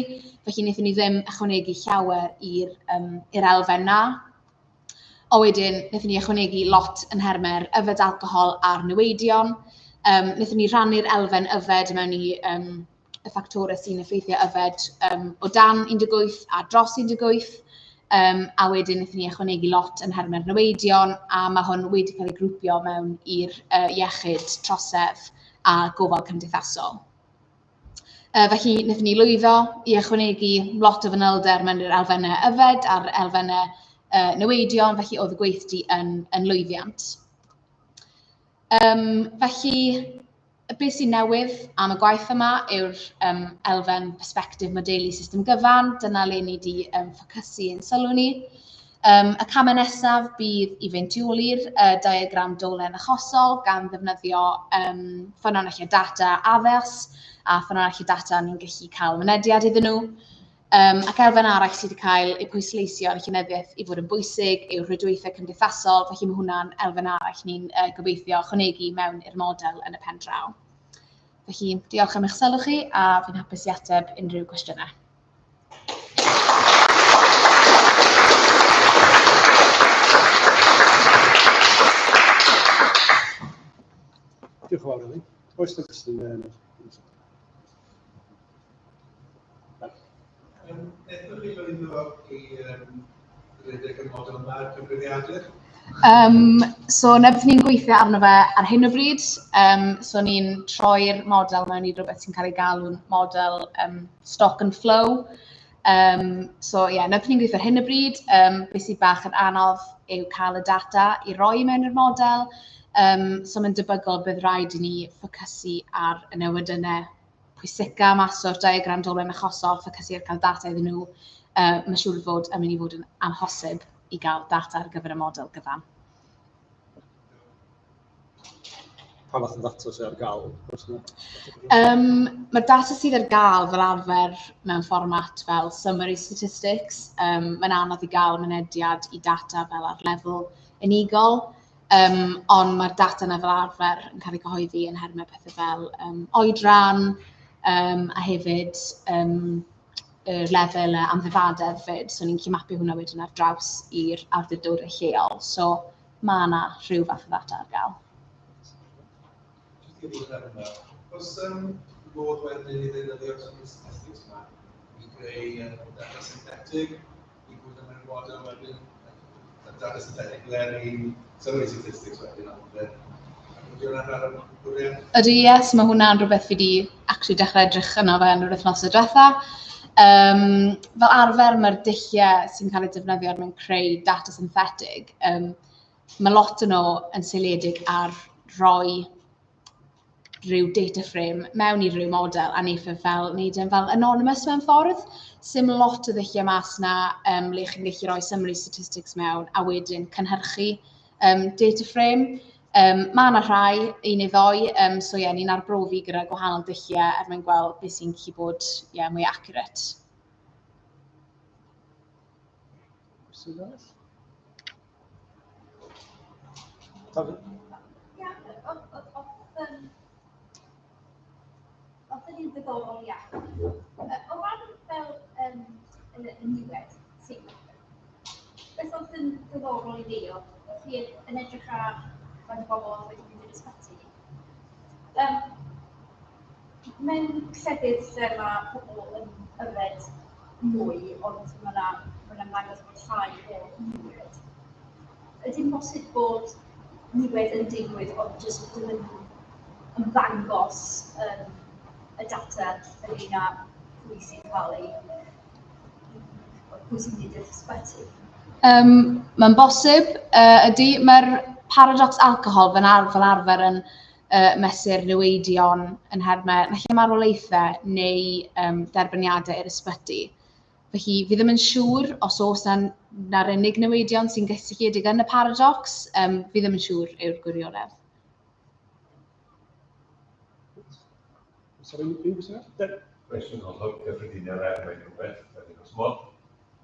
felly wnaethon ni ddim ychwanegu llawer i'r elfen na. O wedyn, wnaethon ni ychwanegu lot yn nhermau'r yfed alcohol a'r neweidion. Wnaethon ni rannu'r elfen yfed mewn i y ffactorau sy'n effeithio yfed o dan 18 a dros 18. A wedyn wnaethon ni ychwanegu lot yn nhermau'r neweidion, a mae hwn wedi cael ei grwpio mewn i'r iechyd, trosedd a gofal cymdeithasol. Felly wnaethon ni lwyddo i ychwanegu lot o fanylder mewn i'r elfennau yfed a'r elfennau neweidion, felly oedd y gweithdy yn lwyddiant. Felly, beth sy'n newydd am y gwaith yma yw'r elfen perspectif modelu system gyfan. Dyna le ni wedi ffocysu yn sylw ni. Y camau nesaf bydd i feintioli'r diagram dolen achosol gan ddefnyddio ffynonellau data addas a ffynonellau data ni'n gallu cael mynediad iddyn nhw. Ac elfen arall sydd wedi cael ei pwysleisio yn y llenyddiaeth i fod yn bwysig yw'r rhwydweithiau cymdeithasol, felly mae hwnna'n elfen arall ni'n gobeithio ychwanegu mewn i'r model yn y pen draw. Felly, diolch am eich sylw chi a fi'n hapus i ateb unrhyw gwestiynau. Diolch yn fawr, Elin. Oes na gwestiwn? Wnaethoch chi lwyddo i redeg y model yma ar cyfrifiadur? So, na beth ni'n gweithio arno fe ar hyn o bryd. So, ni'n troi'r model mewn i rhywbeth sy'n cael ei galw'n model stock and flow. So, ie, na beth ni'n gweithio ar hyn o bryd. Beth sydd bach yn anodd yw cael y data i roi mewn i'r model. So, mae'n debygol bydd rhaid i ni ffocysu ar y newidynnau pwysica mas o'r diagram dolen achosol, ffocysu ar cael data iddyn nhw, mae'n siŵr fod yn mynd i fod yn amhosib i gael data ar gyfer y model gyfan. Pa fath o ddata sydd ar gael? Mae'r data sydd ar gael fel arfer mewn fformat fel summary statistics. Mae'n anodd i gael mynediad i data fel ar lefel unigol, ond mae'r data yna fel arfer yn cael ei gyhoeddi yn nhermau pethau fel oedran a hefyd y lefel amddifadedd 'fyd. So ni'n gallu mapio hwnna wedyn ar draws i'r awdurdodau lleol. So mae yna rhyw fath o ddata ar gael. Jyst i ddod ar hwnna, oes modd wedyn i ddefnyddio'r summary statistics yma i greu data synthetig i fod yn model wedyn, data synthetic le'r un summary statistics wedyn, ond ydy hwnna'n rhan o'r bwriad? Ydy, yes, mae hwnna'n rhywbeth fi wedi actually dechrau edrych yno fe yn yr wythnosau diwetha. Fel arfer, mae'r dulliau sy'n cael eu defnyddio er mwyn creu data synthetig, mae lot o'n nhw yn seiliedig ar roi rhyw data frame mewn i ryw model a wneud e fel, wneud e'n fel anonymous mewn ffordd. Sim lot o ddulliau mas na le chi'n gallu rhoi summary statistics mewn a wedyn cynhyrchu data frame. Mae yna rhai, un neu ddoi, so ie, ni'n arbrofi gyda gwahanol dulliau er mwyn gweld beth sy'n gallu bod, ie, mwy accurate. Cwestiwn arall? Dafydd? Ie, oedd yn ddiddorol iawn. O ran fel y niwed, beth oedd yn ddiddorol i fi, oedd chi yn edrych ar faint o bobl oedd wedi mynd i'r ysbyty. Mewn llefydd lle mae pobl yn yfed mwy, ond mae yna ma ymddangos bod llai o niwed. Ydy'n bosib bod niwed yn digwydd, ond jyst ddim yn ymddangos yn y data ynglyn â pwy sy'n cael ei, pwy sy'n mynd i'r ysbyty? Mae'n bosib, ydy. Mae'r paradox alcohol fel arfer yn mesur niweidion yn nhermau naill marwolaethau neu derbyniadau i'r ysbyty. Felly, fi ddim yn siŵr os oes na'r unig newidion sy'n gysylltiedig yn y paradox. Fi ddim yn siŵr yw'r gwirionedd. Sorry, unrhyw gwestiwn arall? Cwestiwn hollol gyffredinol er mwyn rhywbeth. Oes modd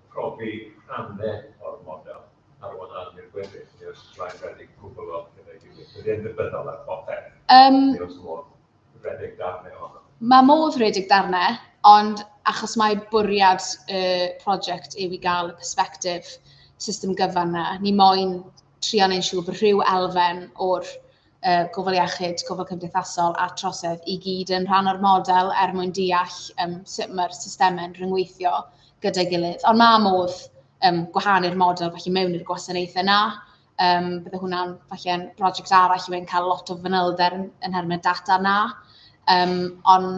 profi rhannau o'r model ar wahân i'r gweddill, neu oes rhaid redeg cwbl o gyda'i gilydd? Ydy e'n ddibynnol ar bopeth? Neu oes modd redeg darnau ohono? Mae modd redeg darnau, ond achos mae bwriad y prosiect yw i gael y perspectif system gyfan 'na, ni moyn trio wneud siŵr bod rhyw elfen o'r gofal iechyd, gofal cymdeithasol a trosedd i gyd yn rhan o'r model er mwyn deall sut mae'r systemau'n rhyngweithio gyda'i gilydd. Ond mae modd gwahanu'r model falle mewn i'r gwasanaethau 'na. Bydde hwnna'n falle'n brosiect arall i cael lot o fanylder yn nhermau data 'na. Ond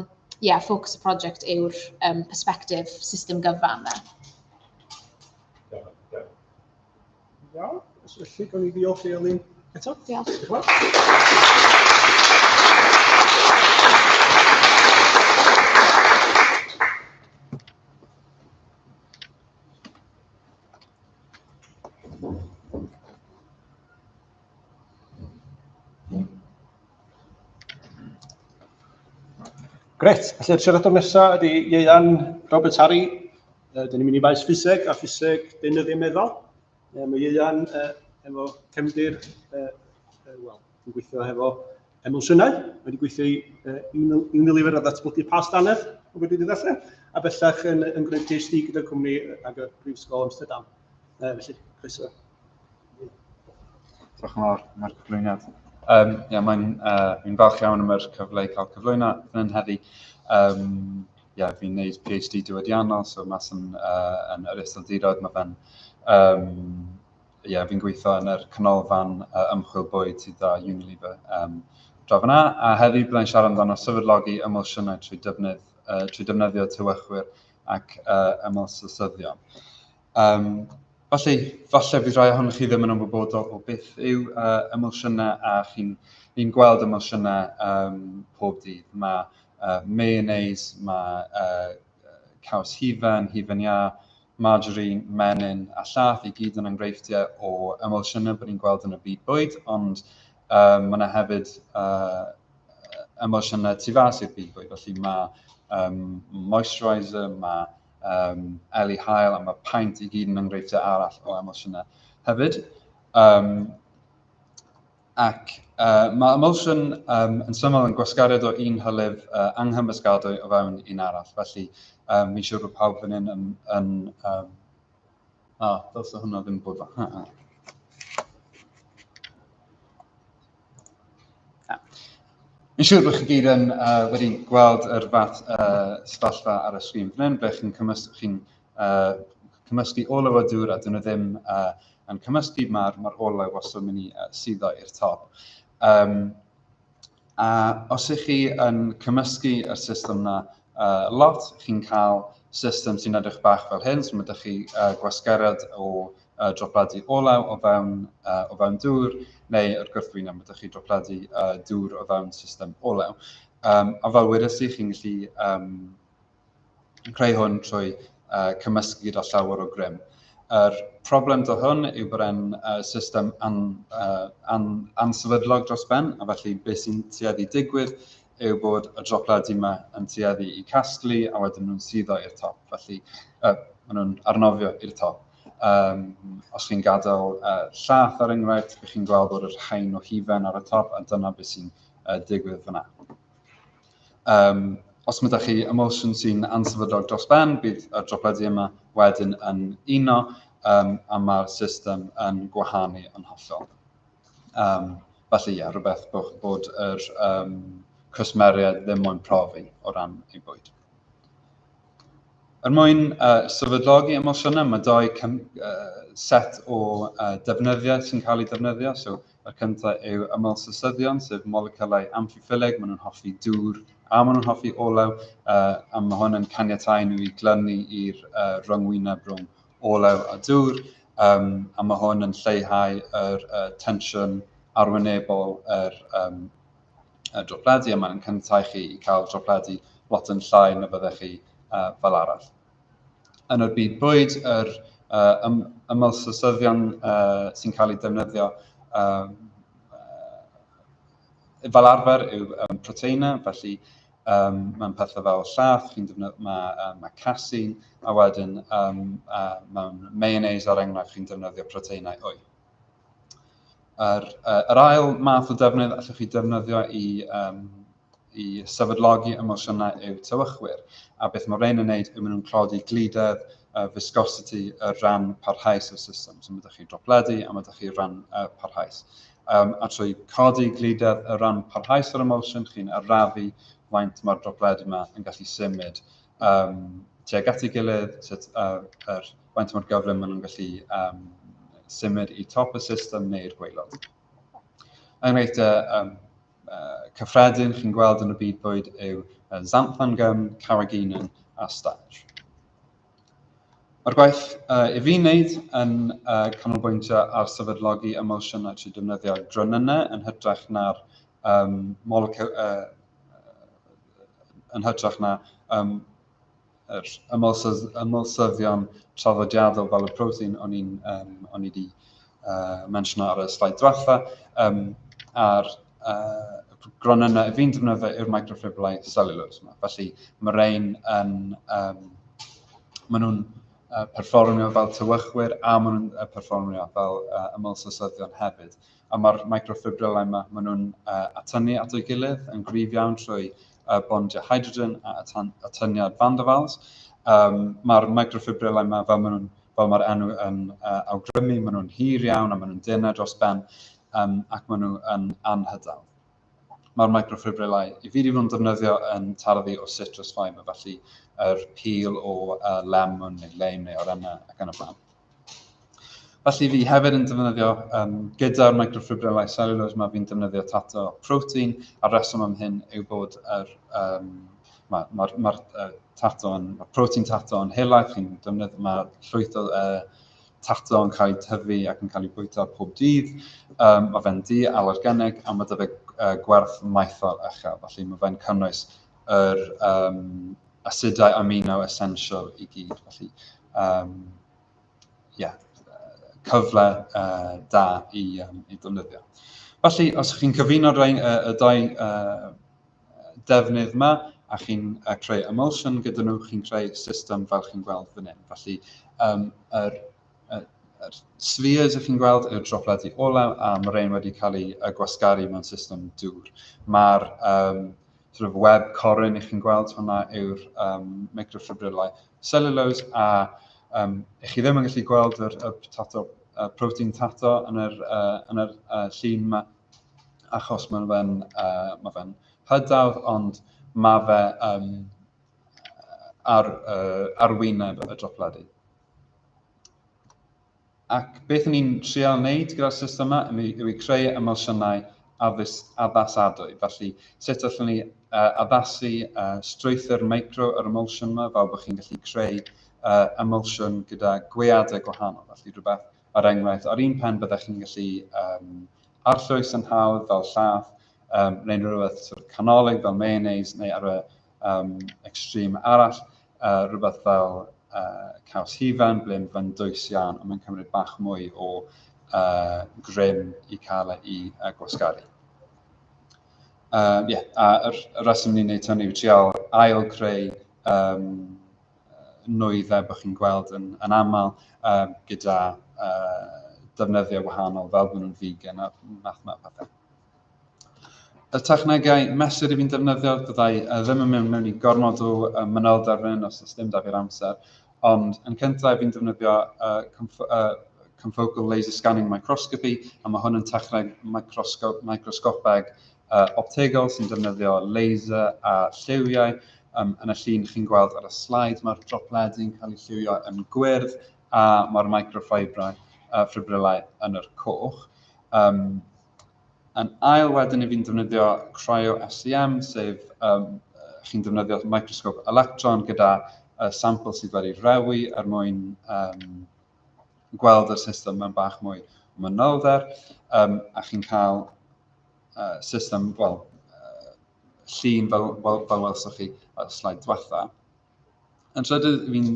ie, yeah, ffocws y prosiect yw'r perspectif system gyfan 'na. Iawn, felly gawn ni ddiolch i Elin eto. Diolch. Diolch yn fawr. Gret, felly'r siaradwr nesaf ydy Ieuan Roberts Harry. Dyn ni'n mynd i faes ffiseg a ffiseg deunyddiau meddal. Mae Ieuan efo cefndir, wel, yn gweithio hefo emosiynau. Mae wedi gweithio i Unilever a ddatblygu past dannedd, o wedi ddarllen, a bellach yn gwneud PhD gyda'r cwmni ag y Brifysgol Amsterdam. Felly, croeso. Diolch yn fawr am yr cyflwyniad. Yeah, mae'n fi'n falch iawn am yr cyfle i cael cyflwyno fan hyn heddi. Yeah, fi'n neud PhD diwydiannol, so mas yn yr Iseldiroedd, mae fe'n, yeah, fi'n gweithio yn yr canolfan ymchwil bwyd sydd â Unilever draw fan'na. A heddi byddai'n siarad amdano sefydlogi emosiynau trwy defnyddio tewychwyr ac ymwlsysyddion. Felly, falle fydd rhai ohonoch chi ddim yn ymwybodol o beth yw emosiynau a chi'n ni'n gweld emosiynau pob dydd. Mae mayonnaise, mae caws hufen, hufen iâ, margarine, menyn a llath i gyd yn enghreifftiau o emulsiynau bod ni'n gweld yn y byd bwyd, ond mae yna hefyd emulsiynau tu fas i'r byd bwyd. Felly mae moisturiser, mae eli haul a mae paent i gyd yn enghreifftiau arall o emulsiynau hefyd. Ac mae emulsion yn syml yn gwasgariad o un hylif anghymysgadwy o fewn un arall. Felly, fi'n siŵr bod pawb fan hyn yn, dylse hwnna ddim bod fel. Fi'n siŵr bod chi gyd yn wedi gweld yr fath sefyllfa ar y sgrin fan hyn, ble chi'n chi cymysgu olew a dŵr a dyn nhw ddim yn cymysgu, mae'r olew wastad yn mynd i suddo i'r top. A os ych chi yn cymysgu y system yna lot, chi'n cael system sy'n edrych bach fel hyn, so mae ydych chi gwasgeriad o dropledi olew o fewn dŵr, neu yr gwrthwyneb, mae ydych chi dropledi dŵr o fewn system olew. A fel wedes i, chi'n gallu creu hwn trwy cymysgu gyda llawer o grym. Yr problem 'da hwn yw bod e'n system ansefydlog dros ben, a felly beth sy'n tueddu digwydd yw bod y dropledi yma yn tueddu i casglu a wedyn nhw'n suddo i'r top. Felly maen nhw'n arnofio i'r top. Os chi'n gadael llath ar enghraifft, bych chi'n gweld bod yr haen o hufen ar y top, a dyna beth sy'n digwydd fyna. Os mae ydych chi emulsion sy'n ansefydlog dros ben, bydd y dropledi yma wedyn yn uno a mae'r system yn gwahanu yn hollol. Felly ie, rhywbeth bod yr cwsmeriaid ddim moyn profi o ran eu bwyd. Er mwyn sefydlogi emulsiynau, mae dou set o defnyddiau sy'n cael eu defnyddio. So, y cyntaf yw emulsysyddion, sef moleciwlau amphiphilig, maen nhw'n hoffi dŵr a maen nhw'n hoffi olew, a mae hwn yn caniatáu nhw i glynu i'r rhyngwyneb rhwng olew a dŵr, a mae hwn yn lleihau yr tensiwn arwynebol yr y dropledi, a mae'n caniatáu chi i cael dropledi lot yn llai na fyddech chi fel arall. Yn y byd bwyd, yr emulsysyddion sy'n cael eu defnyddio fel arfer yw proteinau, felly mae'n pethau fel llath, chi'n defnyddio, mae casein, a wedyn mewn mayonnaise ar enghraifft chi'n defnyddio proteinau wy. Yr ail math o defnydd allwch chi defnyddio i sefydlogi emulsiynau yw tewychwyr. A beth mae rhain yn wneud yw maen nhw'n codi glidedd, viscosity, y rhan parhaus o'r system. So mae ydych chi dropledi a mae ydych chi rhan parhaus. A trwy codi glidedd y rhan parhaus o'r emulsion, chi'n arafu faint mae'r dropledi yma yn gallu symud tuag at ei gilydd, sut, faint mor gyflym maen nhw'n gallu symud i top y system neu'r gwaelod. Enghreifftiau cyffredin chi'n gweld yn y byd bwyd yw xanthan gum, carrageenan a starch. Mae'r gwaith i fi wneud yn canolbwyntio ar sefydlogi emulsiynau trwy defnyddio gronynnau yn hytrach na yr emulsyddion traddodiadol fel y protein o'n i wedi mentiono ar y sleid diwetha. A'r gronynnau fi'n defnyddio yw'r microfibrillau cellulose yma. Felly mae rhain yn, maen nhw'n perfformio fel tewychwyr a maen nhw'n perfformio fel emulsysyddion hefyd. A mae'r microfibrillau yma, maen nhw'n atynnu at ei gilydd yn gryf iawn trwy bondiau hydrogen a atyniad van der Waals. Mae'r microfibrillau yma, fel mae'r enw yn awgrymu, maen nhw'n hir iawn a maen nhw'n denau dros ben ac maen nhw yn anhydal. Mae'r microfibrillau i fi wedi bod yn defnyddio yn tarddu o citrus fibre, felly yr peel o lemon neu lime neu orenna ac yn y blaen. Felly fi hefyd yn defnyddio, gyda'r microfibrillau cellulose yma, fi'n defnyddio tato protein, a reswm am hyn yw bod yr, ma protein tato yn helaeth, chi'n defnyddio, mae llwyth o tato yn cael ei tyfu ac yn cael ei bwyta pob dydd. Mae fe'n di alergenig a mae 'da fe gwerth maethol uchel, felly mae fe'n cynnwys yr asidau amino essential i gyd. Felly, yeah, cyfle da i defnyddio. Felly, os chi'n cyfuno y dau defnydd yma, a chi'n creu emulsion gyda nhw, chi'n creu system fel chi'n gweld fan hyn. Felly, yr spheres ych chi'n gweld yw'r dropledi olew, a mae rhain wedi cael eu gwasgaru mewn system dŵr. Mae'r sort of web corun ych chi'n gweld, hwnna yw'r microfibrillau cellulose, a ych chi ddim yn gallu gweld yr tato, protein tato yn yr llun yma, achos mae fe'n hydawdd, ond mae fe ar arwyneb y dropledi. Ac beth ni'n trial wneud gyda'r system yma yw i creu emulsiynau addasadwy. Felly, sut allwn ni addasu strwythur micro yr emulsion yma, fel bod chi'n gallu creu emulsion gyda gweadau gwahanol. Felly, rhywbeth, er enghraifft, ar un pen byddech chi'n gallu arllwys yn hawdd fel llath, neu rhywbeth sort of canolig fel mayonnaise, neu ar y extreme arall, rhywbeth fel caws hufen, ble mae fe'n dwys iawn, ond mae'n cymryd bach mwy o grym i cael e i gwasgaru. Yeah, a y reswm ni'n neud hynny yw trial ail creu nwyddau bod chi'n gweld yn aml gyda defnyddiau wahanol fel bod nhw'n vegan a math yma o pethau. Y technegau mesur i fi'n defnyddio, byddai ddim yn mynd mewn i gormod o manylder fan hyn os oes ddim da fi'r amser, ond yn cyntaf fi'n defnyddio confocal laser scanning microscopy, a mae hwn yn techneg microscopeg optegol sy'n defnyddio laser a lliwiau. Yn y llun chi'n gweld ar y slide, mae'r dropledi'n cael eu lliwio yn gwyrdd a mae'r microfibrau fibrillau yn yr coch. Yn ail wedyn i fi'n defnyddio cryo-SEM, sef chi'n defnyddio microscope electron gyda sampl sydd wedi rewi er mwyn gweld y system mewn bach mwy o manylder, a chi'n cael system, wel, llun fel welsoch chi ar y sleid diwetha. Yn trydydd, fi'n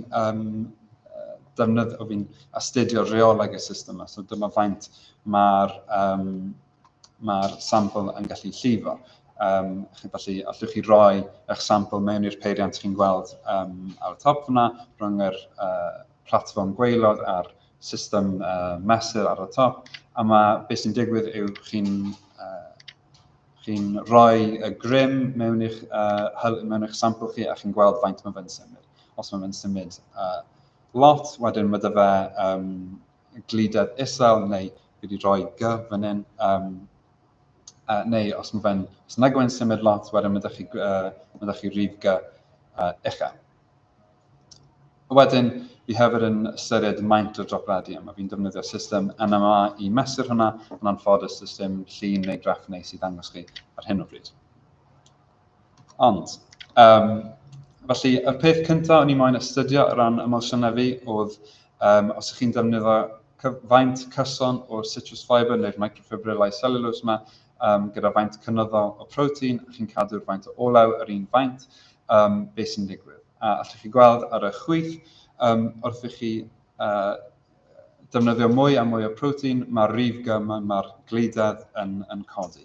defnydd, o fi'n astudio reoleg y system yma. So dyma faint mae'r mae sampl yn gallu llifo. Felly, allwch chi roi eich sampl mewn i'r peiriant chi'n gweld ar y top fyna, rhwng yr platfform gwaelod a'r system mesur ar y top. A mae beth sy'n digwydd yw chi'n rhoi y grym mewn i'ch sampl chi a chi'n gweld faint mae fe'n symud. Os mae fe'n symud lot, wedyn mae dy fe glidedd isel neu fi wedi rhoi G fan hyn. Neu os mae fe'n, os nag yw'n symud lot, wedyn mae chi rif G uchel. Wedyn, fi hefyd yn ystyried maint o dropledi yma. Fi'n defnyddio system NMR i mesur hwnna, yn anffodus does dim llun neu graff neis i ddangos chi ar hyn o bryd. Ond, felly, y peth cyntaf o'n i moyn astudio o ran emulsiynau fi oedd os ydych chi'n defnyddio faint cyson o'r citrus fibre neu'r microfibrillau cellulose yma, gyda faint cynyddol o protein, a chi'n cadw'r faint o olew yr un faint, beth sy'n digwydd. A allwch chi gweld ar y chwith, wrth i chi defnyddio mwy a mwy o protein, mae'r rif G, mae'r glidedd yn codi.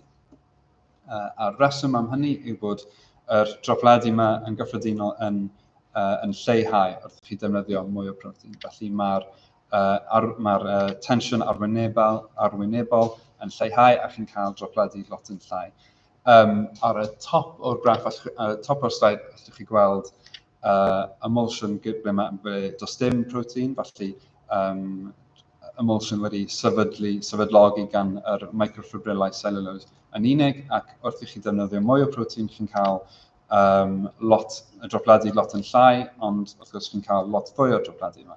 A'r reswm am hynny yw bod yr dropledi yma yn gyffredinol yn lleihau wrth i chi defnyddio mwy o protein. Felly mae'r tensiwn arwynebol yn lleihau a chi'n cael dropledi lot yn llai. Ar y top o'r graff, top o'r slide, allwch chi gweld emulsion ble does dim protein, felly emulsion wedi sefydlogi gan yr microfibrillau cellulose yn unig, ac wrth i chi defnyddio mwy o protein, chi'n cael lot, y dropledi lot yn llai, ond wrth gwrs chi'n cael lot fwy o dropledi yma.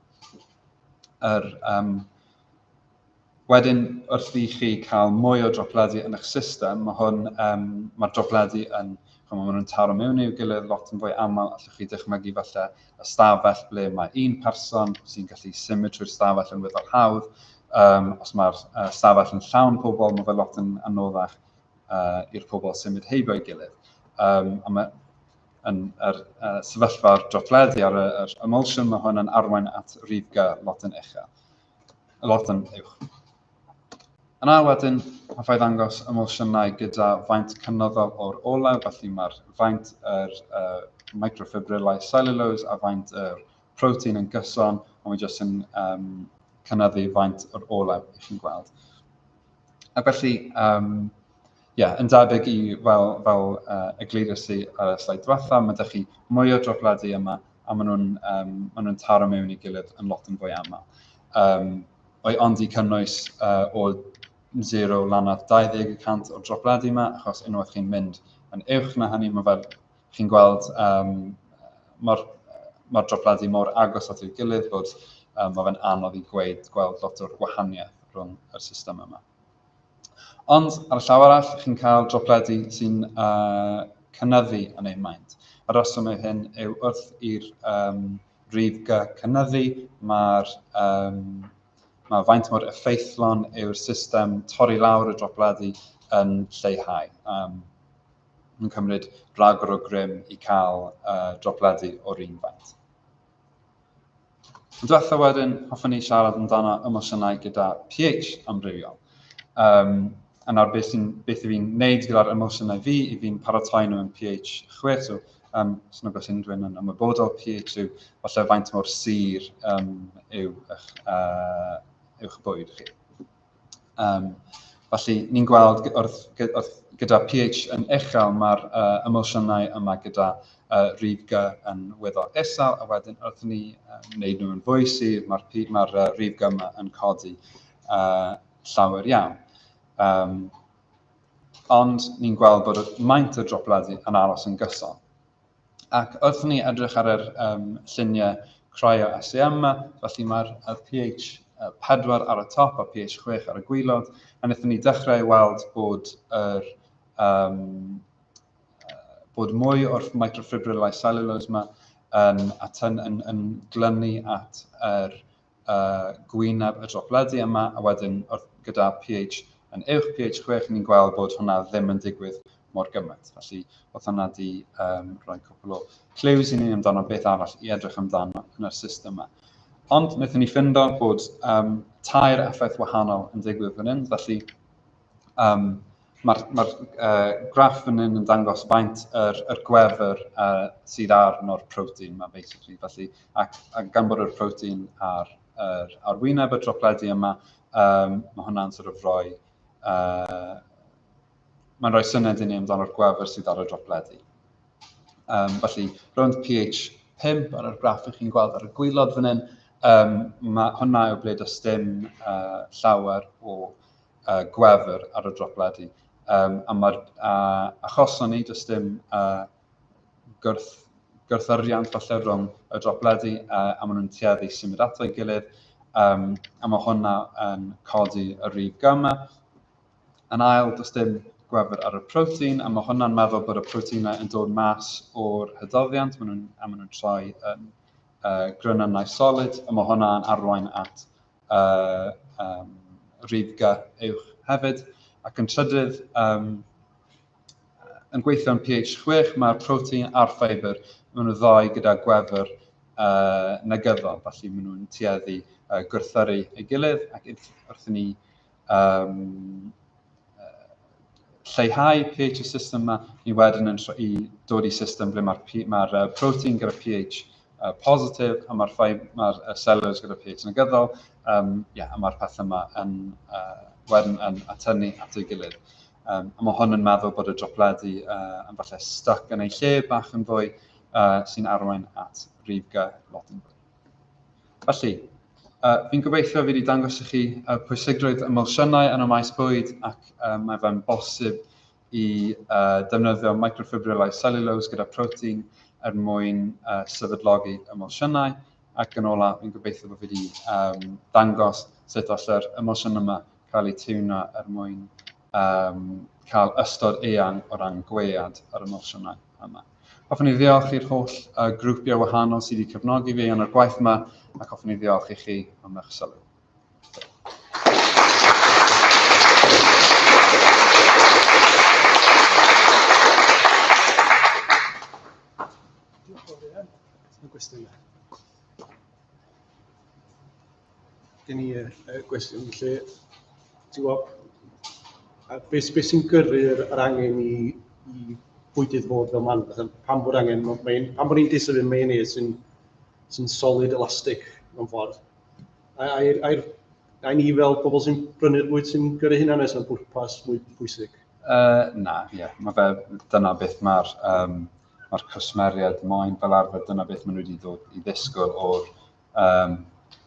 Wedyn, wrth i chi cael mwy o dropledi yn eich system, mae'r dropledi yn, ch'mo, maen nhw'n taro mewn i'w gilydd lot yn fwy aml. Allwch chi dychmygu falle ystafell ble mae un person sy'n gallu symud trwy'r stafell yn weddol hawdd. Os mae'r stafell yn llawn pobl, mae fe lot yn anoddach i'r pobl symud heibio'i gilydd. A mae yn yr sefyllfa'r dropledi ar yr emulsion, mae hwn yn arwain at rif G lot yn uchel, lot yn uwch. Yna wedyn, hoffai ddangos emulsiynau gyda faint cynyddol o'r olew, felly mae'r faint yr microfibrilau cellulose a faint yr protein yn gyson, ond mae jyst yn cynyddu faint o'r olew i chi'n gweld. Ac felly, yeah, yn debyg i fel eglurus i ar y sleid diwetha, mae ydych chi mwy o dropledi yma a maen nhw'n ma nhw taro mewn i gilydd yn lot yn fwy aml. O'i ond i cynnwys o 0 lan at 20% o'r dropledi yma, achos unwaith chi'n mynd yn uwch na hynny, mae fel chi'n gweld mae'r ma dropledi mor agos at ei gilydd bod mae fe'n anodd i gweud, gweld lot o'r gwahaniaeth rhwng yr system yma. Ond ar y llaw arall, chi'n cael dropledi sy'n cynyddu yn eu maint. Y rheswm yw hyn yw wrth i'r rif G cynyddu, mae'r mae faint mor effeithlon yw'r system torri lawr y dropledi yn lleihau. Yn cymryd rhagor o grym i cael dropledi o'r un faint. Yn diwethaf wedyn, hoffwn ni siarad amdano emosiynau gyda pH amrywiol. A nawr beth, sy'n, beth i fi'n neud gyda'r emosiynau fi, i fi'n paratoi nhw yn pH 6, so os nag oes unrhyw un yn ymwybodol, pH yw falle faint mor sur yw eich, yw'ch bwyd chi. Felly, ni'n gweld wrth, gyda pH yn uchel, mae'r emulsiynau yma gyda rif G yn weddol isel, a wedyn wrth ni wneud nhw yn fwy sur, mae'r ma rif G yma yn codi llawer iawn. Ond ni'n gweld bod y maint y dropledi yn aros yn gyson. Ac wrth ni edrych ar yr lluniau cryo SEM yma, felly mae'r pH 4 ar y top a pH 6 ar y gwaelod, a wnaethon ni dechrau weld bod, yr, bod mwy o'r microfibrilau cellulose yma yn, atyn, yn glynu at yr gwyneb y dropledi yma, a wedyn wrth, gyda pH yn uwch pH 6, ni'n gweld bod hwnna ddim yn digwydd mor gymaint. Felly, oedd hwnna di rhoi cwpl o clues i ni amdano beth arall i edrych amdano yn yr system yma. Ond wnaethon ni ffindo bod tair effaith wahanol yn digwydd fan hyn, felly mae'r ma graff fan hyn yn dangos faint yr gwefr sydd arno'r protein yma, basically. Felly, ac gan bod yr protein ar yr arwyneb y dropledi yma, mae hwnna'n sort of rhoi, mae'n rhoi syniad i ni amdano'r gwefr sydd ar y dropledi. Felly, rownd pH 5 ar yr graff ych chi'n gweld ar y gwaelod fan hyn, mae hwnna yw ble does dim llawer o gwefr ar y dropledi. A mae'r achoson ni, does dim gwrthyriant falle rhwng y dropledi, a maen nhw'n tueddu symud ato ei gilydd, a mae hwnna yn codi y rif gyma. Yn ail, does dim gwefr ar y protein, a mae hwnna'n meddwl bod y proteinau yn dod mas o'r hydoddiant, maen nhw'n, a maen nhw'n troi yn grynynau solid, a mae hwnna'n arwain at rif G uwch hefyd. Ac yn trydydd, yn gweithio yn pH 6, mae'r protein a'r ffeibr, maen nhw ddau gyda gwefr negyddol, felly maen nhw'n tueddu gwrthyru ei gilydd, ac wrth i ni lleihau pH y system yma, ni wedyn yn i dod i system ble mae'r ma protein gyda pH positif a mae'r ma cellulose gyda pH negyddol, yeah, a mae'r pethau yma yn, wedyn yn atynnu at ei gilydd. A mae hwn yn meddwl bod y dropledi yn falle stuck yn ei lle bach yn fwy, sy'n arwain at rif G lot yn fwy. Felly, fi'n gobeithio fi wedi dangos i chi pwysigrwydd emulsiynau yn y maes bwyd, ac mae fe'n bosib i defnyddio microfibrilau cellulose gyda protein er mwyn sefydlogi emulsiynau. Ac yn ola, fi'n gobeithio bod fi wedi dangos sut all yr emulsiwn yma cael ei tiwno er mwyn cael ystod eang o ran gwead yr emulsiynau yma. Hoffwn i ddiolch i'r holl grwpiau wahanol sydd wedi cefnogi fi yn yr gwaith yma, ac hoffwn i ddiolch i chi am eich sylw. Gen i gwestiwn, felly, ti'n gwybod, beth be sy'n gyrru'r yr angen i bwydydd fod fel man? Fatha, pam bod angen, pam bod ni'n disyfu mayonnaise sy'n solid elastic mewn ffordd? A ni fel pobl sy'n brynu'r bwyd sy'n gyrru hynna, neu sy'n pwrpas mwy pwysig? Na, ie. Yeah. Mae fe, dyna beth mae'r ma cwsmeriaid moyn fel arfer, dyna beth maen nhw wedi dod i ddisgwyl o'r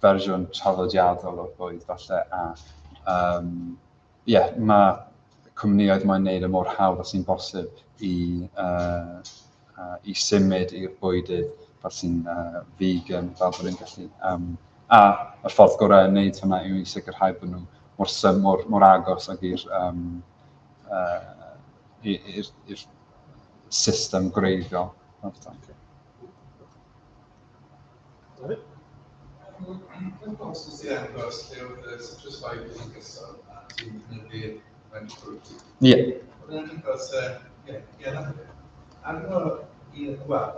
fersiwn traddodiadol o'r bwyd falle. A yeah, mae cwmnïoedd moyn wneud y mor hawdd â sy'n bosib i symud i'r bwydydd fel sy'n vegan, fel bod nhw'n gallu. A y ffordd gorau i wneud hwnna yw i sicrhau bod nhw mor agos ag i'r system gwreiddiol. Okay. Yn bosib sydd ddangos lle oedd y citrus fibres yn gyson a ti'n cynyddu'r faint o protein. Ie. Oedd yn edrych fel se, ie, ie, na fe. Arno un, wel,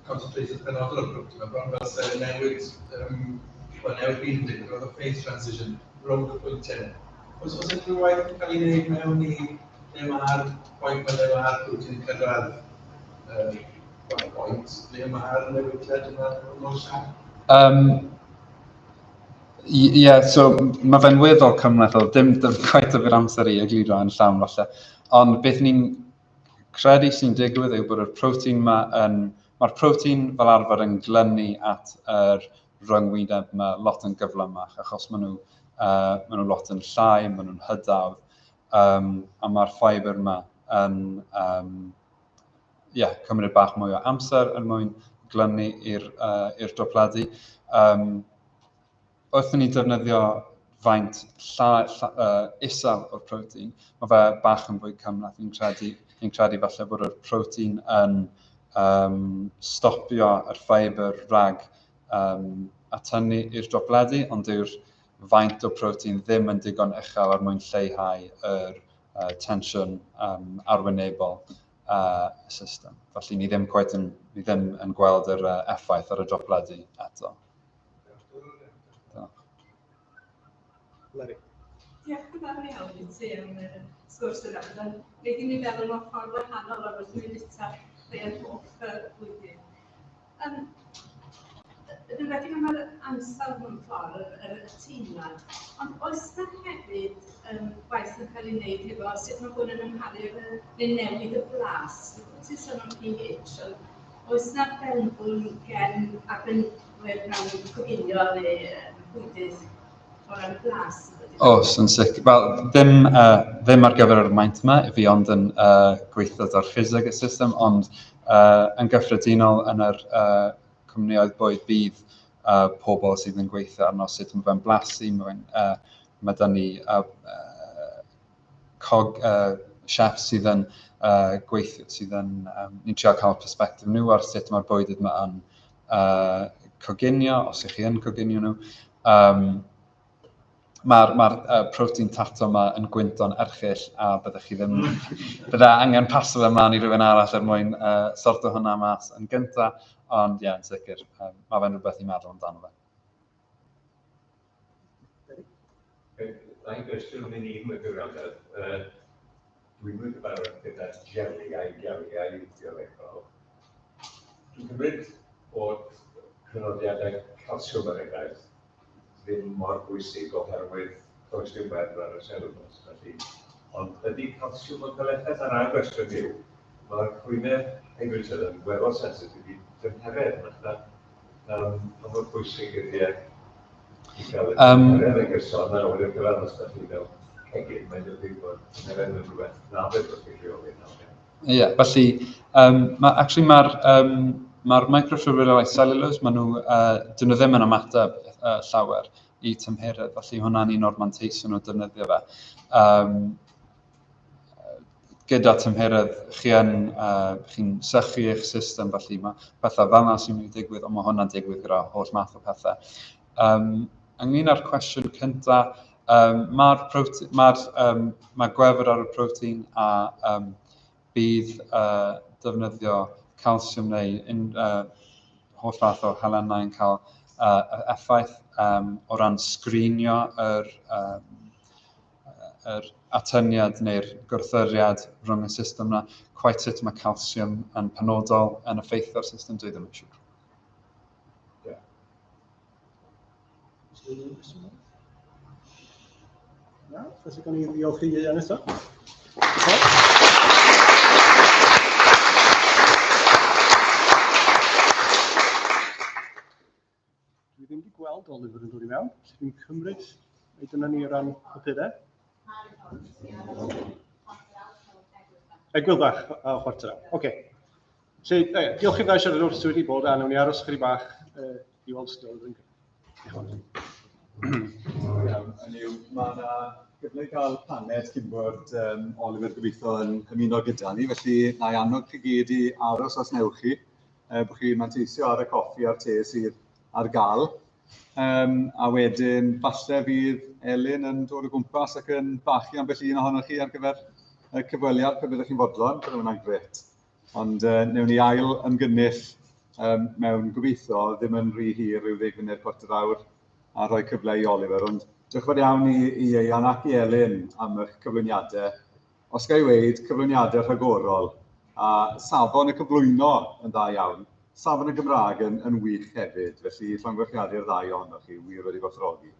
concentrated penodol o protein, mae bron fel se newid, wel, newid binding, roedd o phase transition rownd y pwyntiau yna. Oes unrhyw waith yn cael ei wneud mewn i lle mae'r pwynt lle mae'r protein yn cyrraedd well, pwynt, lle mae'r newidiad yma mor siarp? Ie, yeah, so mae fe'n weddol cymhleth, oedd dim cweit o fi'r amser i egluro yn llawn falle. Ond beth ni'n credu sy'n digwydd yw bod y protein yma yn... Mae'r protein fel arfer yn glynu at yr rhyngwyneb yma lot yn gyflymach, achos maen nhw lot yn llai, maen nhw'n hydawdd, a mae'r ffaibr yma yn yeah, cymryd bach mwy o amser yn mwyn glynu i'r dropledi. Wrth i ni defnyddio faint isel o'r protein, mae fe bach yn fwy cymhleth. Ni'n credu falle bod y protein yn stopio yr ffibr rhag atynnu i'r dropledi, ond dyw'r faint o protein ddim yn digon uchel er mwyn lleihau yr tensiwn arwynebol y system. Felly ni ddim yn gweld yr effaith ar y dropledi eto. Diolch. Larry. Diolch yn fawr iawn i ti am y sgwrs yna. Byddai'n gwneud i mi feddwl mewn ffordd wahanol o'r wrth mi fwyta rhai o'r hoff bwydydd. Yn enwedig am yr ansawdd mewn ffordd, y teimlad. Ond oes na hefyd gwaith yn cael ei wneud efo sut mae hwn yn amharu neu newid y blas? Ti'n sôn am pH, ond oes na fewnbwn gen arbenigwyr mewn coginio neu bwydydd o ran y blas? Oes, yn sicr. Wel, ddim ar gyfer yr maint yma, fi ond yn gweithio ar ffiseg y system, ond yn gyffredinol yn yr cwmnïoedd bwyd bydd pobl sydd yn gweithio arno sut mae fe'n blasu, mae da ni chef sydd yn gweithio, sydd yn, ni'n trio cael perspective nhw ar sut mae'r bwydydd yma yn coginio, os ych chi yn coginio nhw. Mae'r protein tato yma yn gwynto'n erchyll a byddech chi ddim... Bydde angen paso fe mlaen i rhywun arall er mwyn sorto hwnna mas yn gynta. Ond ie, yeah, yn sicr, mae fe'n rhywbeth i meddwl amdano fe. Ddau gwestiwn yn un mewn gwirionedd. Dwi'n mwy gyfarwydd gyda geliau, geliau biolegol. Dwi'n cymryd bod crynodiadau calsiwm er enghraifft ddim mor bwysig oherwydd does dim wefr ar y cellulose. Felly, ond ydy calsiwm yn cael effaith? A'r ail gwestiwn yw, mae'r rhwymedd hydrogen yn weddol sensitif i dymheredd. Pa mor bwysig ydy e i gael y tymheredd yn gyson a wedyn gyfer os ydych chi fel cegin, mae'n debyg bod tymheredd yn rhywbeth na fedrwch chi rheoli nawr. Ie, yeah, felly, actually mae'r microfibrillae cellulose, maen nhw, dyn nhw ddim yn ymateb llawer i tymheredd, felly hwnna'n un o'r manteision o defnyddio fe. Gyda tymheredd, chi'n sychu eich system, felly mae pethau fel yna sy'n mynd i digwydd, ond mae hwnna'n digwydd gyda holl math o pethau. Ynglyn â'r cwestiwn cyntaf, mae gwefr ar y protein a bydd defnyddio calsiwm neu holl fath o halennau yn cael effaith o ran sgrinio yr atyniad neu'r gwrthyriad rhwng y system yna. Quite sut mae calsiwm yn penodol yn effeithio'r system, dwi ddim yn siŵr. Na, felly gawn ni ddiolch i Ieuan eto. Dwi ddim wedi gweld Oliver yn dod i mewn, felly dwi'n cymryd mai dyna ni o ran papurau. Egwyl bach a chwarter awr. Oce. Felly, diolch i'r ddau siaradwr sydd wedi bod, a nawn ni aros chydig bach i weld sut Oliver yn cyrraedd. Iawn, hynny yw, mae yna gyfle i gael paned cyn bod Oliver gobeithio yn ymuno gyda ni, felly na i annog chi gyd i aros os newch chi, bod chi'n manteisio ar y coffi a'r te sydd ar gael. A wedyn, falle fydd Elin yn dod o gwmpas ac yn bachu ambell un ohonoch chi ar gyfer y cyfweliad pe byddwch chi'n fodlon, bydd hwnna'n gret. Ond newn ni ail ymgynnull mewn gobeithio, ddim yn rhy hir, rhyw 10 munud, chwarter awr, a rhoi cyfle i Oliver. Ond diolch yn fawr iawn i Ieuan ac i Elin am eich cyflwyniadau. Os ga i weud, cyflwyniadau rhagorol, a safon y cyflwyno yn dda iawn. Safon y Gymraeg yn wych hefyd, felly llongyfarchiadau i'r ddau ohonoch chi, wir wedi gwerthfawrogi.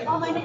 Oh, mae'n